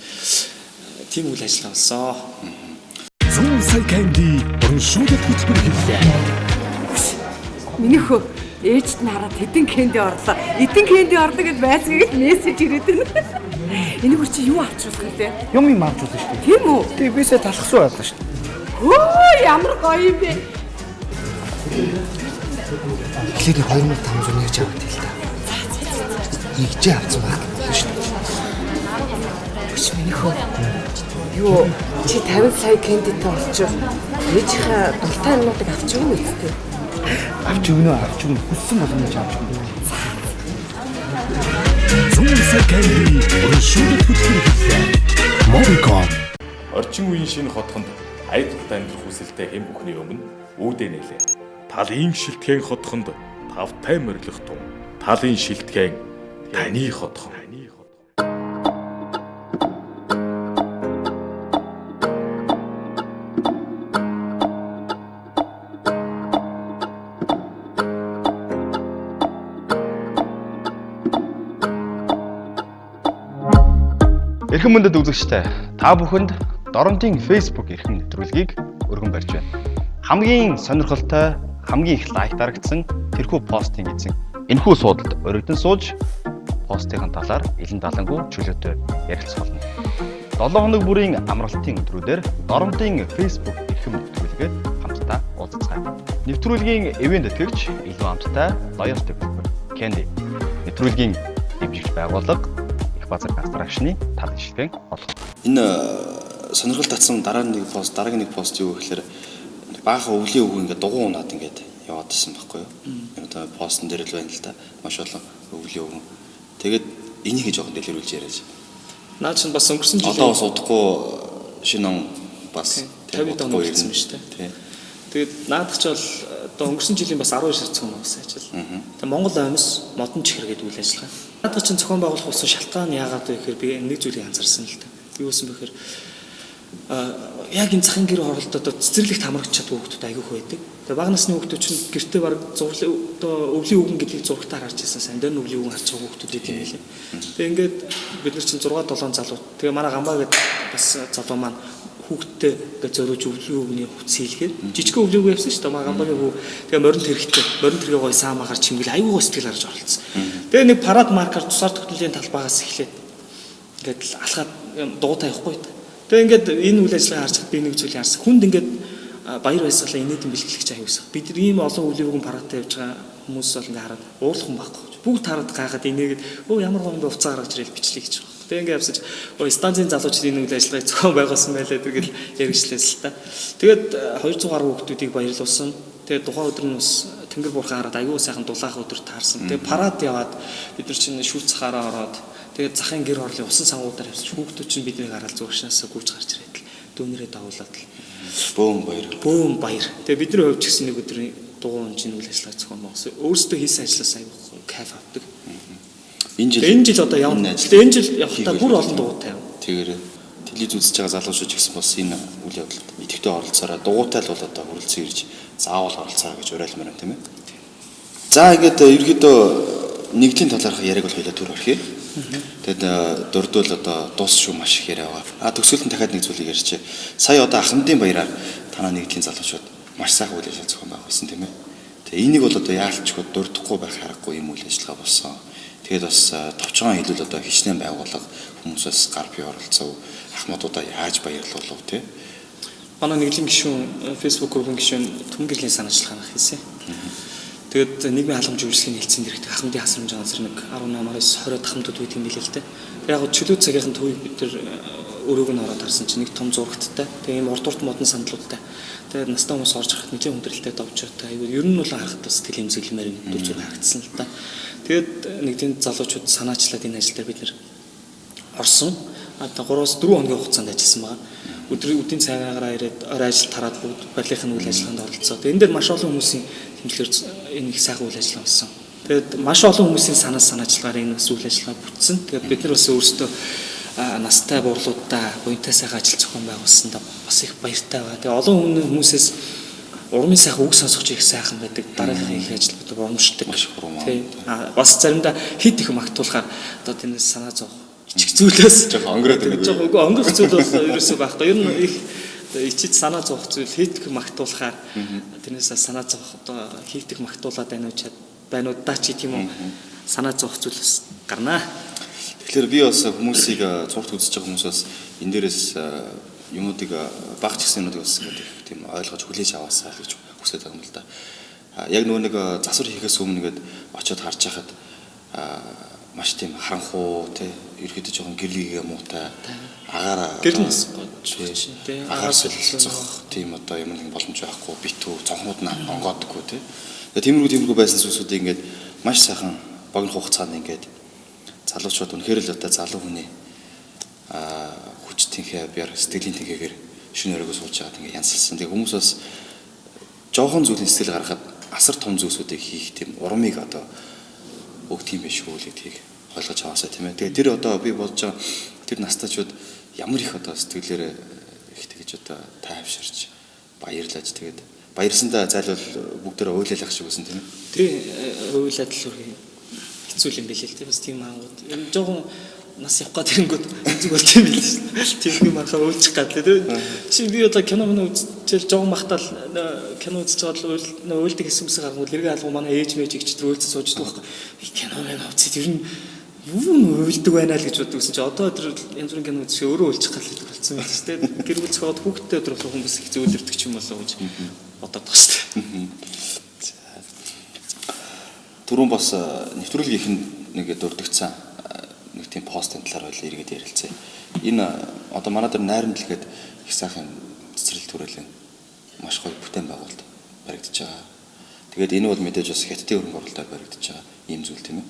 тийм үйл ажиллагаа болсон. 100 сая candy урамшуулалт хөтөлбөр эхэллээ. Миний хөө ээжд нь хараад хэдэн candy орлоо. Эдэн candy орлоо гэд байцгийг мессеж ирээд байна. Энийг үр чи юу авчруулах вэ? Юм юм авч болно шүү дээ. Тийм үү? Тэгээ бисээ талхсуу байлаа шүү дээ. Хөө ямар гоё юм бэ? Эхлээд нэг 2500 нэгж аваад хэл та. Нэгжээ авсан байх болно шүү дээ. Өч миний хөө. Юу чи 50 сая candy-тэй олчвол ээжийнхээ дуртай юмнуудыг авч өгнө үстэй. Авч өгнө, авч өгнө. Хүссэн болгоно ч авч өгнө. 100 сая candy урамшуулалт хөтөлбөр эхэллээ. Mobicom Орчин үеийн шинэ хотхонд аяг дуртай амьдрах хүсэлтэй хэн бүхний өмнө үүдээ нээлээ. Талын шилтгэн хотхонд тавтай морилох тун. Талын шилтгэн таны хотхон. Эрхэм мөндөд үзэгчтэй та бүхэнд Доромдын Facebook эрхэм нэвтрүүлгийг өргөн барьж байна. Хамгийн сонирхолтой, хамгийн их лайк дарагдсан тэрхүү постын эзэн энэхүү суудалд өргөдөн сууж постын талаар илэн далангүй чөлөөтэй ярилцах болно. 7 хоног бүрийн амралтын өдрүүдээр Доромдын Facebook эрхэм нэвтрүүлгээр хамтдаа уулзцгаая. Нэвтрүүлгийн ивент тэтгэгч илүү амттай Loyalty Group Candy. Нэвтрүүлгийн дэмжигч байгууллага Их базар констракшны тал ижлэгэн болох. Энэ сонирхол татсан дараа нэг пост, дараагийн нэг пост юу гэхээр баахан өвлийн өвгөн ингээд дугуй унаад ингээд яваад исэн байхгүй юу? Юм одоо постн дээр л байна л да. Маш олон өвлийн өвгөн. Тэгээд энийг жоохон дэлгэрүүлж яриач. Наа чинь бас өнгөрсөн жилийн Одоо бас удахгүй шинэ он бас 50 он болсон юм шүү дээ. Тэгээд наадах чи бол одоо өнгөрсөн жилийн бас 12 сар зохион байгуулсан ажил. Тэгээд Монгол амьс модон чихэр гэдэг үйл ажиллагаа. Наадах чинь зохион байгуулах болсон шалтгаан нь яагаад вэ гэхээр би нэг зүйлийг анзаарсан л да. Юу гэсэн бэ гэхээр яг энэ захын гэр хороолт одоо цэцэрлэгт хамрагч чадгүй хүүхдүүд айгүйх байдаг. Тэгээ бага насны хүүхдүүд чинь гэртээ баг зурлал одоо өвлийн үгэн гэдгийг зурагтаа харж ирсэн. Сайн дээр нь өвлийн үгэн харж байгаа хүүхдүүд идэв юм билээ. Тэгээ ингээд бид нар чинь 6 7 залуу. Тэгээ манай гамбаа гэдэг бас залуу маань хүүхдтэй ингээд зориулж өвлийн үгний хувцс хийлгээд жижигхэн өвлийн үг явсан шүү дээ. Манай гамбагийн хүү тэгээ морин тэрэгтэй морин тэргээ гоё саамаагаар чимгэл айгуу гоё сэтгэл гарч оролцсон. Тэгээ нэг парад маркер тусаар тогтнолын талбайгаас эхлээд ингээд алхаад дуутай явахгүй. Тэгээ ингээд энэ үйл ажиллагаа харж би нэг зүйл харсан. Хүнд ингээд баяр баясгалан инээдэн бэлтгэх аюу байсан. Бид нар ийм олон үйл явган парадтай явж байгаа хүмүүс бол ингээд хараад уурлах хүн байхгүй. Бүгд хараад гайхаад инээгээд өө ямар гоё юм бэ уцаа гаргаж ирэл бичлэг гэж байгаа. Тэгээ ингээд явсаж өө станцын залуучууд энэ үйл ажиллагааг зохион байгуулсан байлаа гэдэг л яригчлээс л та. Тэгээд 200 гаруй хүүхдүүдийг баярлуулсан. Тэгээд тухайн өдөр нь бас Тэнгэр бурхан хараад аюу сайхан дулаахан өдөр таарсан. Тэгээд парад яваад бид нар чинь шүүц захаараа ороод тэгээд захын гэр хорлын усан сангуудаар явсан. Хүүхдүүд чинь биднийг хараад зүгшнаасаа гүйж гарч ирээд л дүүнэрээ дагуулад л Бөөн баяр. Бөөн баяр. Тэгээд бидний хувьд ч гэсэн нэг өдрийн дугуй унжин үйл ажиллагаа зохион байгуулсан. Өөрсдөө хийсэн ажлаас аюу кайф авдаг. Энэ жил одоо явна. Тэгээд энэ жил явахдаа бүр олон дугуйтай явна. Тэгээрээ телевиз үзэж байгаа залуучууд ч гэсэн бас энэ үйл явдалд идэвхтэй оролцоорой. Дугуйтай л бол одоо хүрэлцэн ирж заавал оролцоорой гэж уриалмаар байна, тийм ээ. За ингээд ерөөдөө нэгдлийн талаарх яриаг бол хоёлаа төр орхиё. Тэгэд дурдвал одоо дус шүү маш их яриа байгаа. А төгсгөлд нь дахиад нэг зүйлийг ярьчих. Сая одоо Ахмадын баяраар танаа нэгдлийн залуучууд маш сайхан үйл ажиллагаа зохион байгуулсан, тийм ээ. Тэгээ энийг бол одоо яалчгүй дурдахгүй байх аргагүй юм үйл ажиллагаа болсон. Тэгээд бас товчхон хэлбэл одоо хичнээн байгууллага хүмүүс бас гар бие оролцов, ахмадуудаа яаж баярлуулав, тий. Манай нэгдлийн гишүүн Facebook группийн гишүүн Түнгэрлэлийн санаачлалгаа хийсэн. Тэгээд нийгмийн халамж үйлчлэгийн хэлтсийн дэрэгдэх ахмадын хасрамжийн газар нэг 18-аас 20 ахмадууд үйт юм билээ л дээ. Яг гоо чөлөө цагийнхан төвийг бид тэр өрөөг нь ороод харсан чинь нэг том зурагттай. Тэгээ ийм урд урд модон сандлуудтай. Тэгээд настай хүмүүс орж харахад нэгэн хүндрэлтэй довжоотой. Айгуу ер нь бол харахад бас сэтгэл эмзэглэмээр дүр зураг харагдсан л да. Тэгээд нэгдийн залуучууд санаачлаад энэ ажил дээр бид нэр орсон. Одоо 3-4 хоногийн хугацаанд ажилласан байгаа. Өдрийн цагаараа ирээд орой ажил тараад бүгд барилгын үйл ажиллагаанд оролцоо. Тэгээд энэ дээр маш олон хүмүүсийн тэмцлэр энэ их сайхан үйл ажиллагаа болсон. Тэгээд маш олон хүмүүсийн санаа санаачлагаар энэ бас үйл ажиллагаа бүтсэн. Тэгээд бид нар бас өөрсдөө настай бурлуудаа буянтай сайхан ажил зохион байгуулсандаа бас их баяртай байгаа. Тэгээд олон хүмүүсээс урмын сайхан үг сонсох их сайхан байдаг. Дараагийнхаа их ажил бид урамшдаг. Маш их урам. Тий. Бас заримдаа хит их магтуулахаар одоо тэрнээс санаа зовх ичих зүйлээс жоохон өнгөрөөд байдаг. Жоохон үгүй өнгөрөх зүйл бол ерөөсөө байхгүй. Ер нь их ичиж санаа зовх зүйл хит их магтуулахаар тэрнээс санаа зовх одоо хит их магтуулаад байна уу чад байна уу даа чи тийм үү санаа зовх зүйл бас гарнаа. Тэгэхээр би бас хүмүүсийг цурт үзэж байгаа хүмүүс бас энэ дээрээс юмнуудыг баг ч гэсэн юмнуудыг бас ингээд их тийм ойлгож хүлээж аваасаа л гэж хүсэж байгаа юм л да. Яг нөгөө нэг засвар хийхээс өмнө ингээд очиод харж байхад маш тийм харанхуу тий ерөөдөө жоохон гэрлигээ муутай агаараа гэрэл нас гоч тий агаар солилцох тийм одоо юм нэг боломж байхгүй битүү цонхнууд нь онгоодоггүй тий. Тэгээ тиймэрхүү байсан зүйлсүүдийг ингээд маш сайхан богино хугацаанд ингээд залуучууд үнэхээр л одоо залуу хүний хүч тэнхээ бяр сэтгэлийн тэнхээгээр шөнө өрөөгөө сууж байгаад ингээд янзалсан. Тэгээ хүмүүс бас жоохон зүйлийн сэтгэл гаргахад асар том зүйлсүүдийг хийх тийм урмыг одоо өгд юм биш үү гэдгийг ойлгож аваасаа тийм ээ. Тэгээ тэр одоо би бодож байгаа тэр настайчууд ямар их одоо сэтгэлээрээ их тэгж одоо тайвширч баярлаж тэгээд баярсандаа зайлвал бүгдээрээ уйлалах шиг байсан тийм ээ. Тий уйлаад л үргээ хэцүү юм билээ л тий бас тийм ангууд. Ер нь жоохон нас явах гад ирэнгүүт зүг бол тийм билээ шүү. Тийм юм архаа уйлчих гад л тий. Чи би одоо кино мөн үзчихэл жоохон махтал кино үзэж байгаа л уйлдаг хэсэмсэг гаргуул эргээ алгуу манай ээж мэж ихч тэр уйлцсан сууждаг байхгүй. Кино мэн үзээд ер нь юу н уйлдаг байна л гэж боддог гэсэн чи одоо тэр янз бүрийн кино үзэх өөрөө уйлчих гал гэдэг болсон юм шүү дээ. Гэр бүл зохиод хүүхдтэй өдөр болох хүмүүс их зөөлрдөг ч юм болоо гэж бодоод байгаа шүү дээ. Түрүүн бас нэвтрүүлгийн ихэнд нэг дурдгдсан нэг тийм постын талаар хоёлаа эргээд ярилцъя. Энэ одоо манай дээр найрамдал гээд их сайхан цэцэрлэг төрөлийн маш гоё бүтээн байгуулалт баригдаж байгаа. Тэгээд энэ бол мэдээж бас хятадын хөрөнгө оруулалтаар баригдаж байгаа ийм зүйл тийм ээ.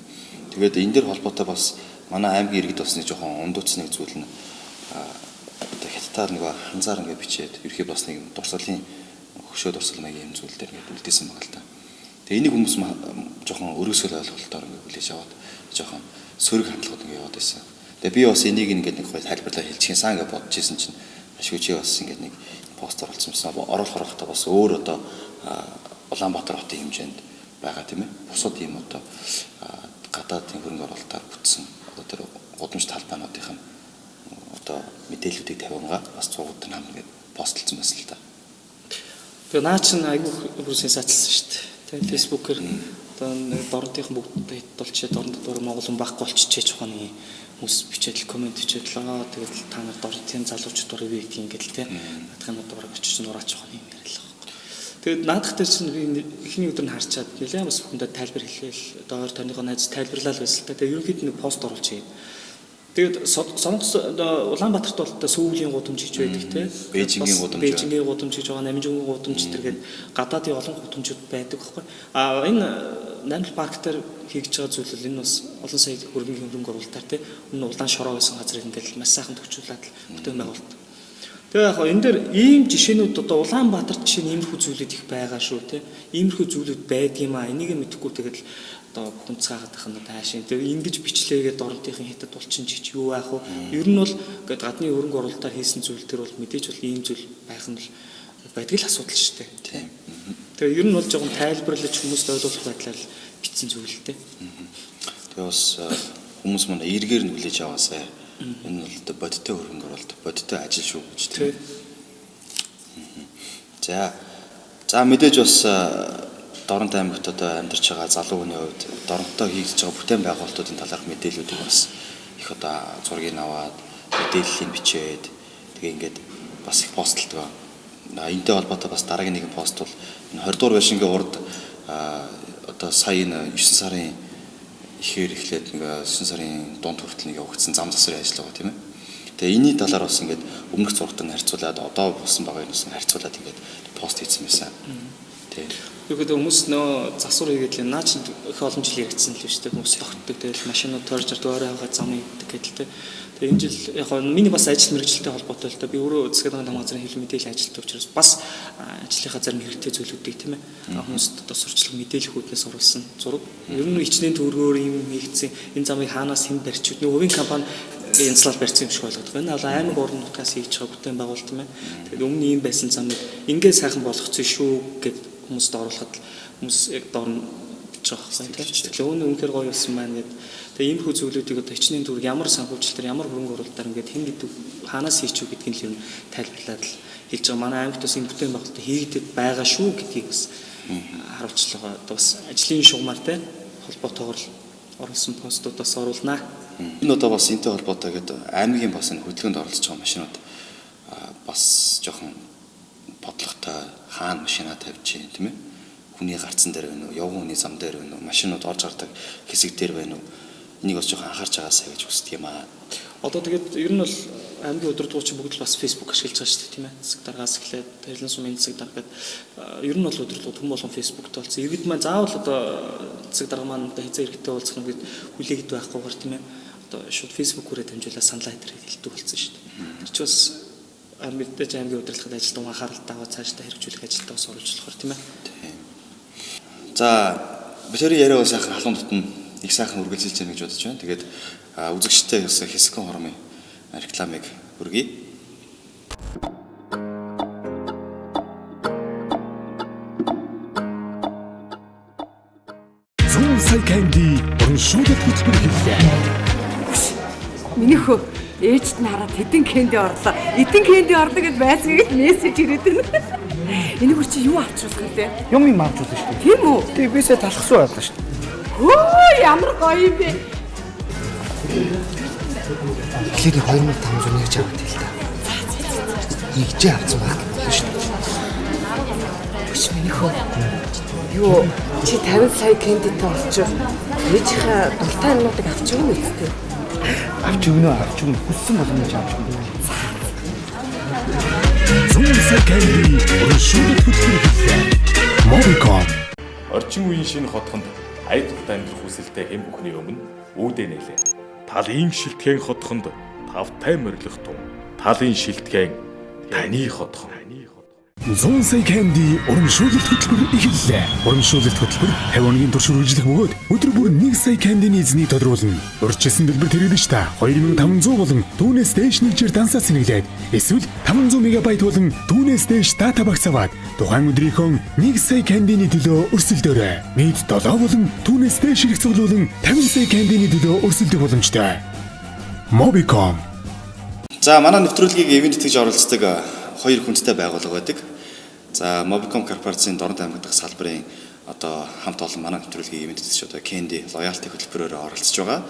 Тэгээд энэ дээр холбоотой бас манай аймгийн иргэд бас нэг жоохон ундууц нэг зүйл нь одоо хятадаар нэг ханзаар ингээд бичээд ерхий бас нэг дурсгалын хөшөө дурсгал маягийн юм зүйл дээр ингээд үлдээсэн байгаа л та. Тэгээ энийг хүмүүс жоохон өрөөсгөл ойлголтоор ингээд хүлээж аваад жоохон сөрөг хандлагууд ингээд яваад байсан. Тэгээ би бас энийг ингээд нэг гоё тайлбарлаа хэлчихин сан гэж бодож исэн чинь ашгүй чи бас ингээд нэг пост оруулсан юмсан. Оруулах орохдоо бас өөр одоо Улаанбаатар хотын хэмжээнд байгаа тийм ээ. Бусад ийм одоо гадаадын хөрөнгө оруулалтаар бүтсэн одоо тэр гудамж талбайнуудынх нь одоо мэдээллүүдийг тавиангаа бас зургууд нь хамт ингээд постлцсан байсан л та. Тэгээ наа чин айгүй бүр сенсацлсан шүү дээ. Тэгээ Facebook-ээр одоо дорнотынхан бүгд хэд болчихээ дорнотод бүр Монгол хүн байхгүй болчихжээ чуханы хүмүүс бичээд л комент бичээд л аа тэгэл та нар дорнотын залуучууд дурыг юу гэдгийг ингээд л те наадах нь одоо бараг очиж нураач ухааны юм яриалаа. Тэгээд наадах дээр чинь би эхний өдөр нь харчаад нэлээд бас бүхэндээ тайлбар хэлээл одоо ойр тойрныхоо найз тайлбарлаа л байсан л та. Тэгээд ерөнхийдөө нэг пост оруулж хийгээд. Тэгээд Солонгос одоо Улаанбаатарт бол одоо Сөүлийн гудамж гэж байдаг те. Бээжингийн гудамж. Бээжингийн гудамж гэж байгаа, Намжингийн гудамж тэргээд гадаадын олон гудамжууд байдаг байхгүй. А энэ Наймл парк дээр хийж байгаа зүйл бол энэ бас олон сая хөрөнгөний хөрөнгө оруулалтаар те. Өмнө улаан шороо байсан газрыг ингээл маш сайхан төвчүүлээд бүтээн байгуулалт. Тэгээ яг энэ дээр ийм жишээнүүд одоо Улаанбаатарт жишээ нь иймэрхүү зүйлүүд их байгаа шүү те. Иймэрхүү зүйлүүд байдгийм аа. Энийг мэдэхгүй тэгэл одоо хүнцгаагаад байх нь одоо хаашаа. Тэгээ ингэж бичлээгээд дорнотынхын хятад булчин чич юу яах вэ? Ер нь бол ингээд гадны хөрөнгө оруулалтаар хийсэн зүйл төр бол мэдээж бол ийм зүйл байх нь л байдаг л асуудал шүү дээ. Тийм. Тэгээ ер нь бол жоохон тайлбарлаж хүмүүст ойлгох байдлаар л бичсэн зүйл л дээ. Тэгээ бас хүмүүс маань эргээр нь хүлээж аваасай. Энэ бол одоо бодиттой хөрөнгө оруулалт, бодиттой ажил шүү гэж тийм. За. За мэдээж бас Дорнот аймагт одоо амьдарч байгаа залуу хүний хувьд Дорноттой хийгдэж байгаа бүтээн байгуулалтуудын талаарх мэдээллүүдийг бас их одоо зургийг аваад мэдээллийг бичээд тэгээ ингээд бас их постлдог. Энтэй холбоотой бас дараагийн нэгэн пост бол энэ 20 дугаар байшингийн урд одоо сая энэ 9 сарын ихээр эхлээд нэг 9 сарын дунд хүртэл нэг явагдсан зам засварын ажил байгаа тийм ээ. Тэгээ энэний талаар бас ингээд өмнөх зурагтай нь харьцуулаад одоо болсон байгаа юмс нь харьцуулаад ингээд пост хийсэн байсан. Тий. Тэгэхэд хүмүүс нөө засвар хийгээд л наа чинь их олон жил яригдсан л биш үү? Хүмүүс тогтдог, тэгэл машинууд тойрж ордог, орой хаваа зам хийдэг гэдэл тэ. Тэгээ энэ жил яг миний бас ажил мэргэжилтэй холбоотой л да. Би өөрөө засгийн гаман газрын хэвлэл мэдээлэл ажилтдаг учраас бас ажлынхаа зарим хэрэгтэй зүйлүүдийг тийм ээ хүмүүст одоо сурчлага мэдээлэх үүднээс оруулсан зураг. Ер нь хичнээн төгрөгөөр юм хийгдсэн энэ замыг хаанаас хэн барьчих вэ? Хувийн компани янзлал барьсан юм шиг ойлгодог. Энэ бол аймаг орон нутгаас хийж байгаа бүтээн байгуулалт тийм ээ. Тэгээд өмнө ийм байсан замыг ингээ сайхан болгоцсон шүү гэд хүмүүст оруулахад хүмүүс яг дор нь гэж байгаа байхгүй тийм. Тэгэхээр өөний үнэхээр гоё болсон байна гэд. Тэгээ иймэрхүү зүйлүүдийг одоо хичнээн төгрөг ямар санхүүжилтээр ямар хөрөнгө оруулалтаар ингээд хэн гэдэг хаанаас хийчих үү гэдгийг л юм тайлбарлаад л хэлж байгаа. Манай аймагт бас ийм бүтээн байгуулалт хийгдэд байгаа шүү гэдгийг бас харуулчлаа. Одоо бас ажлын шугамар те холбоотойгоор л оруулсан постууд бас оруулнаа. Энэ одоо бас энтэй холбоотой гэдэг аймгийн бас энэ хөдөлгөөнд оролцож байгаа машинууд бас жоохон бодлоготой хаана машинаа тавьж чинь тийм ээ. Хүний гарцан дээр байна уу, явган хүний зам дээр байна уу, машинууд орж гардаг хэсэг дээр байна уу. Энийг бас жоохон анхаарч байгаасай гэж хүсдэг юм аа. Одоо тэгээд ер нь бол аймгийн удирдлагч бүгд л бас Facebook ашиглаж байгаа шүү дээ тийм ээ. Засаг даргаас эхлээд Тарилан сумын засаг дарга гээд ер нь бол удирдлагууд хүн болгон Facebook-т болсон. Иргэд маань заавал одоо засаг дарга маань одоо хэзээ иргэдтэй уулзах юм гээд хүлээгэд байхгүйгээр тийм ээ. Одоо шууд Facebook-ээрээ дамжуулаад саналаа хэлдэг хэлдэг болсон шүү дээ. Тэр чинь бас мэдээж аймгийн удирдлагад ажилтан анхааралтай аваад цаашдаа хэрэгжүүлэх ажилдаа бас оруулж болохоор тийм ээ. За бид хоёрын яриа бол сайхан халуун дотно их сайхан үргэлжилж яах гэж бодож байна. Тэгээд үзэгчтэй бас хэсэгхэн хормын рекламыг хүргэе. 100 сая candy урамшуулалт хөтөлбөр эхэллээ. Миний хөө ээжд нь хараад хэдэн candy орлоо. Эдэн candy орлоо гэд байцгийг мессеж ирээд байна. Энийг үр чи юу авчруулах вэ? Юм юм авчруулсан шүү дээ. Тийм үү? Тэгээ бисээ талхсуу байлаа шүү дээ. Хөө ямар гоё юм бэ? Эхлээд 2500 нэгж аваад л та. Нэгжээ авсан байх шүү дээ. Өш миний хөө. Юу чи 50 сая candy-тэй олчихвол ээжийнхээ дуртай юмнуудыг авч өгнө үстэй. Авч өгнө, авч өгнө. Хүссэн боломж авч өгнө. 100 сая candy урамшуулалт хөтөлбөр эхэллээ. Mobicom Орчин үеийн шинэ хотхонд ая тухтай амьдрах хүсэлтэй хэн бүхний өмнө үүдээ нээлээ. Талын шилтгэн хотхонд тавтай морилох тун. Талын шилтгэн таны хотхон. 100 сая candy урамшуулалт хөтөлбөр эхэллээ. Урамшуулалт хөтөлбөр 50 хоногийн турш үргэлжлэх бөгөөд өдөр бүр 1 сая candy-ний эзнийг тодруулна. Урьдчилсан төлбөр хэрэглэж та 2500 болон түүнээс дээш нэгжээр дансаа сэнэглээд эсвэл 500 мегабайт болон түүнээс дээш дата багц аваад тухайн өдрийнхөө 1 сая candy-ний төлөө өрсөлдөөрэй. Нийт 7 болон түүнээс дээш хэрэг цуглуулан 50 сая candy-ний төлөө өрсөлдөх боломжтой. Mobicom. За манай нэвтрүүлгийг ивээн тэтгэж оролцдог хоёр хүндтэй байгууллага байдаг. За Mobicom корпорацийн Дорнод аймаг дахь салбарын одоо хамт олон манай нэвтрүүлгийг ивээн тэтгэж одоо Candy Loyalty хөтөлбөрөөр оролцож байгаа.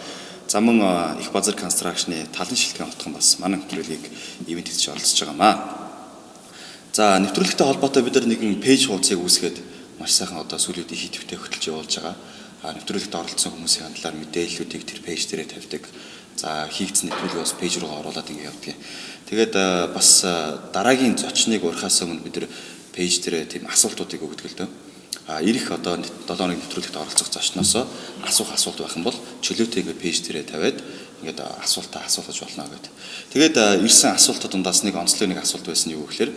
За мөн их базар construction-ы талын шилтгэн хотхон бас манай нэвтрүүлгийг ивээн тэтгэж оролцож байгаамаа. За нэвтрүүлэгтэй холбоотой бид нар нэгэн пэйж хуудсыг үүсгээд маш сайхан одоо сүүлийн үед их идэвхтэй хөтөлж явуулж байгаа. Нэвтрүүлэгт оролцсон хүмүүсийн талаар мэдээллүүдийг тэр пэйж дээрээ тавьдаг. За хийгдсэн нэвтрүүлгийг бас пэйж руугаа оруулаад ингэ явдаг. Тэгээд бас дараагийн зочныг урихаас өмнө бид нар пэйж дээрээ тийм асуултуудыг өгдөг л дөө. Ирэх одоо 7 хоногийн нэвтрүүлэгт оролцох зочноосоо асуух асуулт байх юм бол чөлөөтэй ингэ пэйж дээрээ тавиад ингээд асуултаа асуулгаж болно гэд. Тэгээд ирсэн асуултууд дундаас нэг онцлог нэг асуулт байсан нь юу гэхээр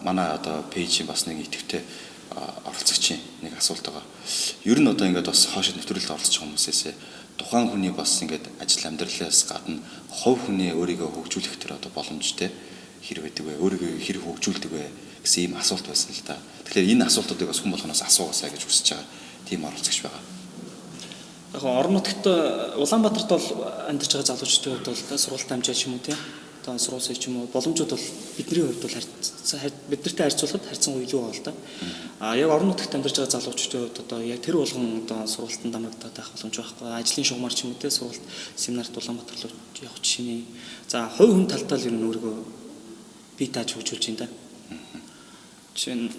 манай одоо пэйжийн бас нэг идэвхтэй оролцогчийн нэг асуулт байгаа. Ер нь одоо ингээд бас хоошид нэвтрүүлэлт оролцож байгаа хүмүүсээс тухайн хүний бас ингээд ажил амьдралаас гадна хувь хүний өөрийгөө хөгжүүлэх төр одоо боломжтой хэр байдаг вэ? Өөрийгөө хэр хөгжүүлдэг вэ гэсэн ийм асуулт байсан л да. Тэгэхээр энэ асуултуудыг бас хүн болгоноос асуугаасай гэж хүсэж байгаа тийм оролцогч байгаа. Яг орон нутагт Улаанбаатарт бол амьдарч байгаа залуучдын хувьд бол сургуультай амжаа ч юм уу тийм одоо сургууль ч юм уу боломжууд бол бидний хувьд бол биднэртэй харьцуулахад харьцангуй илүү байгаа л да. А яг орон нутагт амьдарч байгаа залуучдын хувьд одоо яг тэр болгон одоо сургуультанд дамжагдаад байх боломж байхгүй. Ажлын шугамар ч юм уу тийм сургуульд семинарт Улаанбаатар руу явах жишээний. За хувь хүн талдаа л ер нь өөрийгөө бие дааж хөгжүүлж байна да. Жишээ нь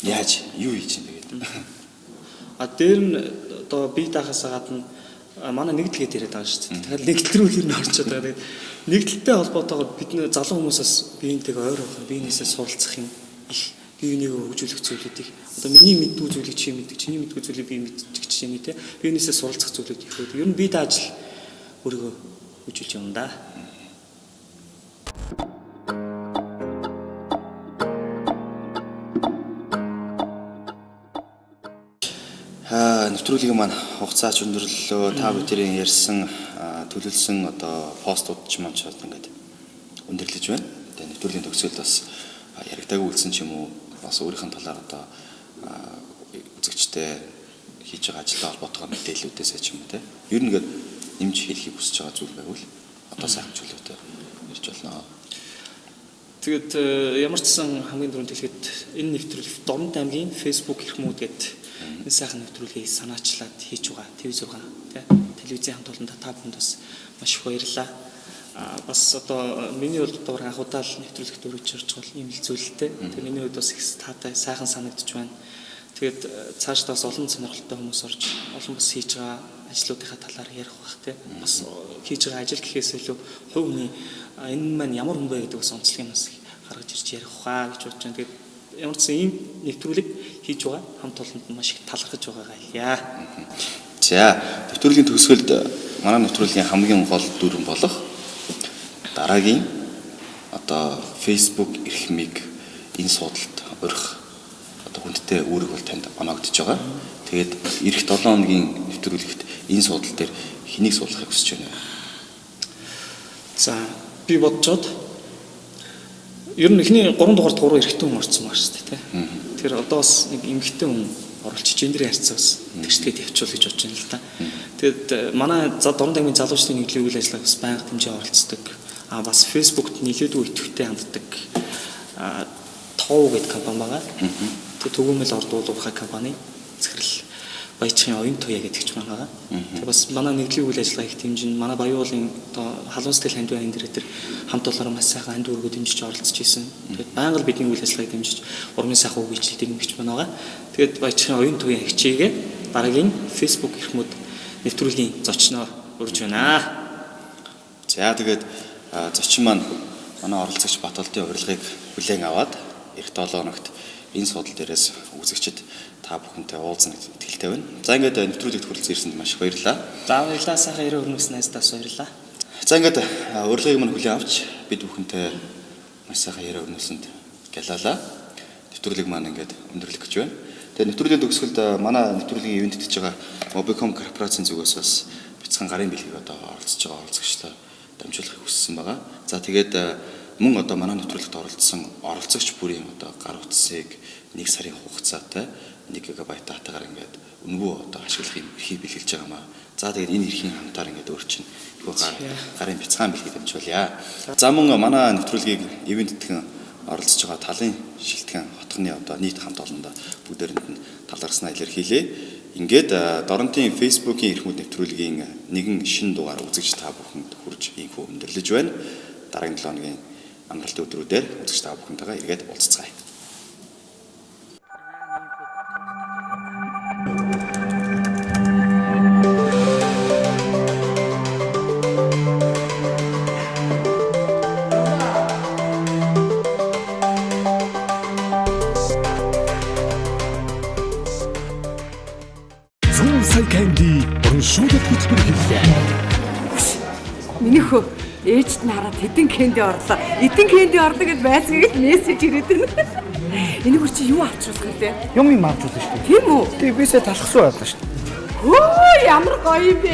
яаж юу хийж чинь тэгээд. А дээр нь одоо бие даахаас гадна манай нэгдэл гээд яриад байгаа шүү дээ. Тэгэхээр нэгдэл рүү хэр нь орчод байгаа. Тэгээд нэгдэлтэй холбоотойгоор бид нэ залуу хүмүүсээс биентэйг ойр байх, биенээсээ суралцах юм их бие биенийг хөгжүүлэх зүйлүүд их. Одоо миний мэддгүй зүйлийг чи мэддэг, чиний мэддгүй зүйлийг би мэдчих гэж юм те. Биенээсээ суралцах зүйлүүд их байдаг. Ер нь бие дааж л өөрийгөө хөгжүүлж явна да. Нэвтрүүлгийн маань хугацаач өндөрлөлөө. Та бүдэрийн ярьсан, төлөвлөсөн одоо постууд ч маань ч ингээд өндөрлөж байна. Тэгээ нэвтрүүлгийн төгсгөлд бас яригдаагүй үлдсэн ч юм уу бас өөрийнх нь талаар одоо үзэгчтэй хийж байгаа ажилтай холбоотойгоо мэдээллүүдээсээ ч юм уу те. Ер нь ингээд нэмж хэлхийг хүсэж байгаа зүйл байвал одоо сайхан чөлөөтэй ярьж болно. Тэгээд ямар ч сан хамгийн түрүүнд хэлэхэд энэ нэвтрүүлэг Дорнод аймгийн Facebook эрхмүүд гэдэг энэ сайхан нэвтрүүлгийг санаачлаад хийж байгаа ТV6 тий телевизийн хамт олондоо та бүхэнд бас маш их баярлалаа. Бас одоо миний хувьд одоо анх удаа л нэвтрүүлэгт өргөж орж байгаа ийм л зүйлтэй. Тэгээд миний хувьд бас их таатай сайхан санагдаж байна. Тэгээд цаашдаа бас олон сонирхолтой хүмүүс орж олон бас хийж байгаа ажлуудынхаа талаар ярих бах тий. Бас хийж байгаа ажил гэхээс илүү хувь хүний энэ маань ямар хүн бэ гэдэг бас онцлог юм бас гаргаж ирж ярих хаа гэж бодож байна. Тэгээд ямар ч сан ийм нэвтрүүлэг хийж байгаа хамт олонд маш их талархаж байгаагаа хэлье. За, нэвтрүүлгийн төгсгөлд манай нэвтрүүлгийн хамгийн гол дүрэн болох дараагийн одоо Facebook эрхмийг энэ суудалд урих одоо хүндтэй үүрэг бол танд оноогдож байгаа. Тэгээд ирэх 7 хоногийн нэвтрүүлэгт энэ суудал дээр хэнийг суулгахыг хүсэж байна вэ? За, би бодцоод ер нь эхний 3 дугаард 3 эрэгтэй хүн орсон байна шүү дээ, тий. Тэгэхээр одоо бас нэг эмэгтэй хүн оруулж гендерийн харьцаа бас тэгшгээд явуул гэж бодож байна л да. Тэгээд манай Дорнод аймгийн залуучдын нэгдлийн үйл ажиллагаа бас байнга дэмжиж оролцдог. А бас Facebook-т нэлээдгүй идэвхтэй ханддаг. Тоо гэдэг компани байгаа. Тэгээд Түгээмэл орд уулуурхай компани захирал Баячхын оюун туяа гэдэг ч байгаа. Тэгээд бас манай нэгдлийн үйл ажиллагаа их дэмжин. Манай Баяуулын одоо халуун сэтгэл хандив аян дээр тэр хамт олоноор маш сайхан ханд өргөө дэмжиж оролцож исэн. Тэгээд байнга л бидний үйл ажиллагааг дэмжиж урмын сайхан үг ижилдэг юм гэж байна байгаа. Тэгээд Баячхын оюун туяа хичээгээ дараагийн Facebook эрхмүүд нэвтрүүлгийн зочноор урьж байна. За, тэгээд зочин маань манай оролцогч Батолдын урилгыг хүлээн аваад эх 7 хоногт энэ суудал дээрээс үзэгчид та бүхэнтэй уулзна гэж итгэлтэй байна. За, ингээд нэвтрүүлэгт хүрэлцэн ирсэнд маш их баярлалаа. За, баярлалаа. Сайхан ирээ өрнөсөн найздаас баярлалаа. За, ингээд урилгыг мань хүлээн авч бид бүхэнтэй маш сайхан яриа өрнөсөнд гялалаа. Нэвтрүүлэг маань ингээд өндөрлөх гэж байна. Тэгээд нэвтрүүлгийн төгсгөлд манай нэвтрүүлгийн ивент тэтгэж байгаа Mobicom корпорацийн зүгээс бас бяцхан гарын бэлгийг одоо оролцож байгаа оролцогчдод дамжуулахыг хүссэн байгаа. За, тэгээд мөн одоо манай нэвтрүүлэгт оролцсон оролцогч бүрийн одоо гар утсыг 1 сарын хугацаатай 1 ГБ датагаар ингээд үнэгүй одоо ашиглах юм эрхийг бэлгэлж байгаа маа. За, тэгээд энэ эрхийн хамтаар ингээд өөр чинь гарын бяцхан бэлгийг дамжуулъя. За, мөн манай нэвтрүүлгийг ивент тэтгэн оролцож байгаа талын шилтгэн хотхны одоо нийт хамт олондоо бүгдээрэнд нь талархснаа илэрхийлье. Ингээд Дорнодын Facebook-ийн эрхмүүд нэвтрүүлгийн нэгэн шинэ дугаар үзэгч та бүхэнд хүрж инхүү өндөрлөж байна. Дараагийн 7 хоногийн амралтын өдрүүдээр үзэгч та бүхэнтэйгээ эргээд уулзцгаая. Миний хөө ээжд нь хараад хэдэн кэнди орлоо. Эдэн кэнди орлоо гэд байцгийг мессеж ирээд байна. Энийг үр чи юу авчруулах вэ? Юм юм авчруулна шүү дээ. Тийм үү? Тэгээ бисээ талхсан байлаа шүү дээ. Хөө ямар гоё юм бэ?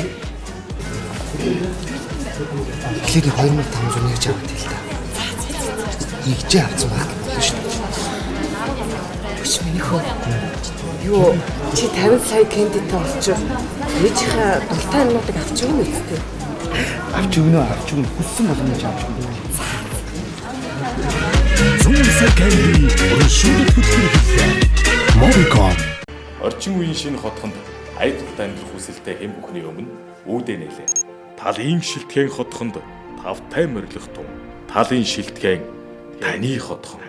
Тэгэхээр 2500 нэгж аваад тэл та. Нэгжээ авсан байх болно шүү дээ. Өч миний хөө. Юу чи 50 сая кэндитэй болчих. Ээжийнхээ дуртай юмнуудыг авч өгнө үстэй. Авч өгнө, авч өгнө. Хүссэн боломж авч өгнө. 100 сая кэнди урамшуулалт хөтөлбөр эхэллээ. Mobicom. Орчин үеийн шинэ хотхонд аяг дуртай амьдрах хүсэлтэй хэн бүхний өмнө үүдээ нээлээ. Талын шилтгэн хотхонд тавтай морилох тун. Талын шилтгэн таны хотхон.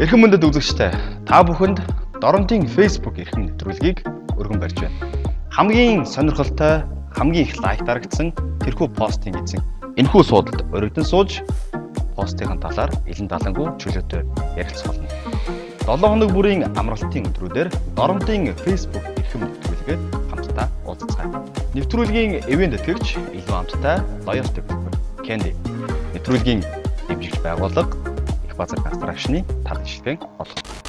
Эрхэм мөндөд үзэгчтэй та бүхэнд Доромдын Facebook эрхэм нэвтрүүлгийг өргөн барьж байна. Хамгийн сонирхолтой, хамгийн их лайк дарагдсан тэрхүү постын эзэн энэхүү суудалд өргөдөн сууж постын талаар илэн далангүй чөлөөтэй ярилцах болно. 7 хоног бүрийн амралтын өдрүүдээр Доромдын Facebook эрхэм нэвтрүүлгээр хамтдаа уулзцгаая. Нэвтрүүлгийн ивээн тэтгэгч илүү амттай Loyalty Group Candy. Нэвтрүүлгийн дэмжигч байгууллага Их базар констракшны тал ижилхэн болох.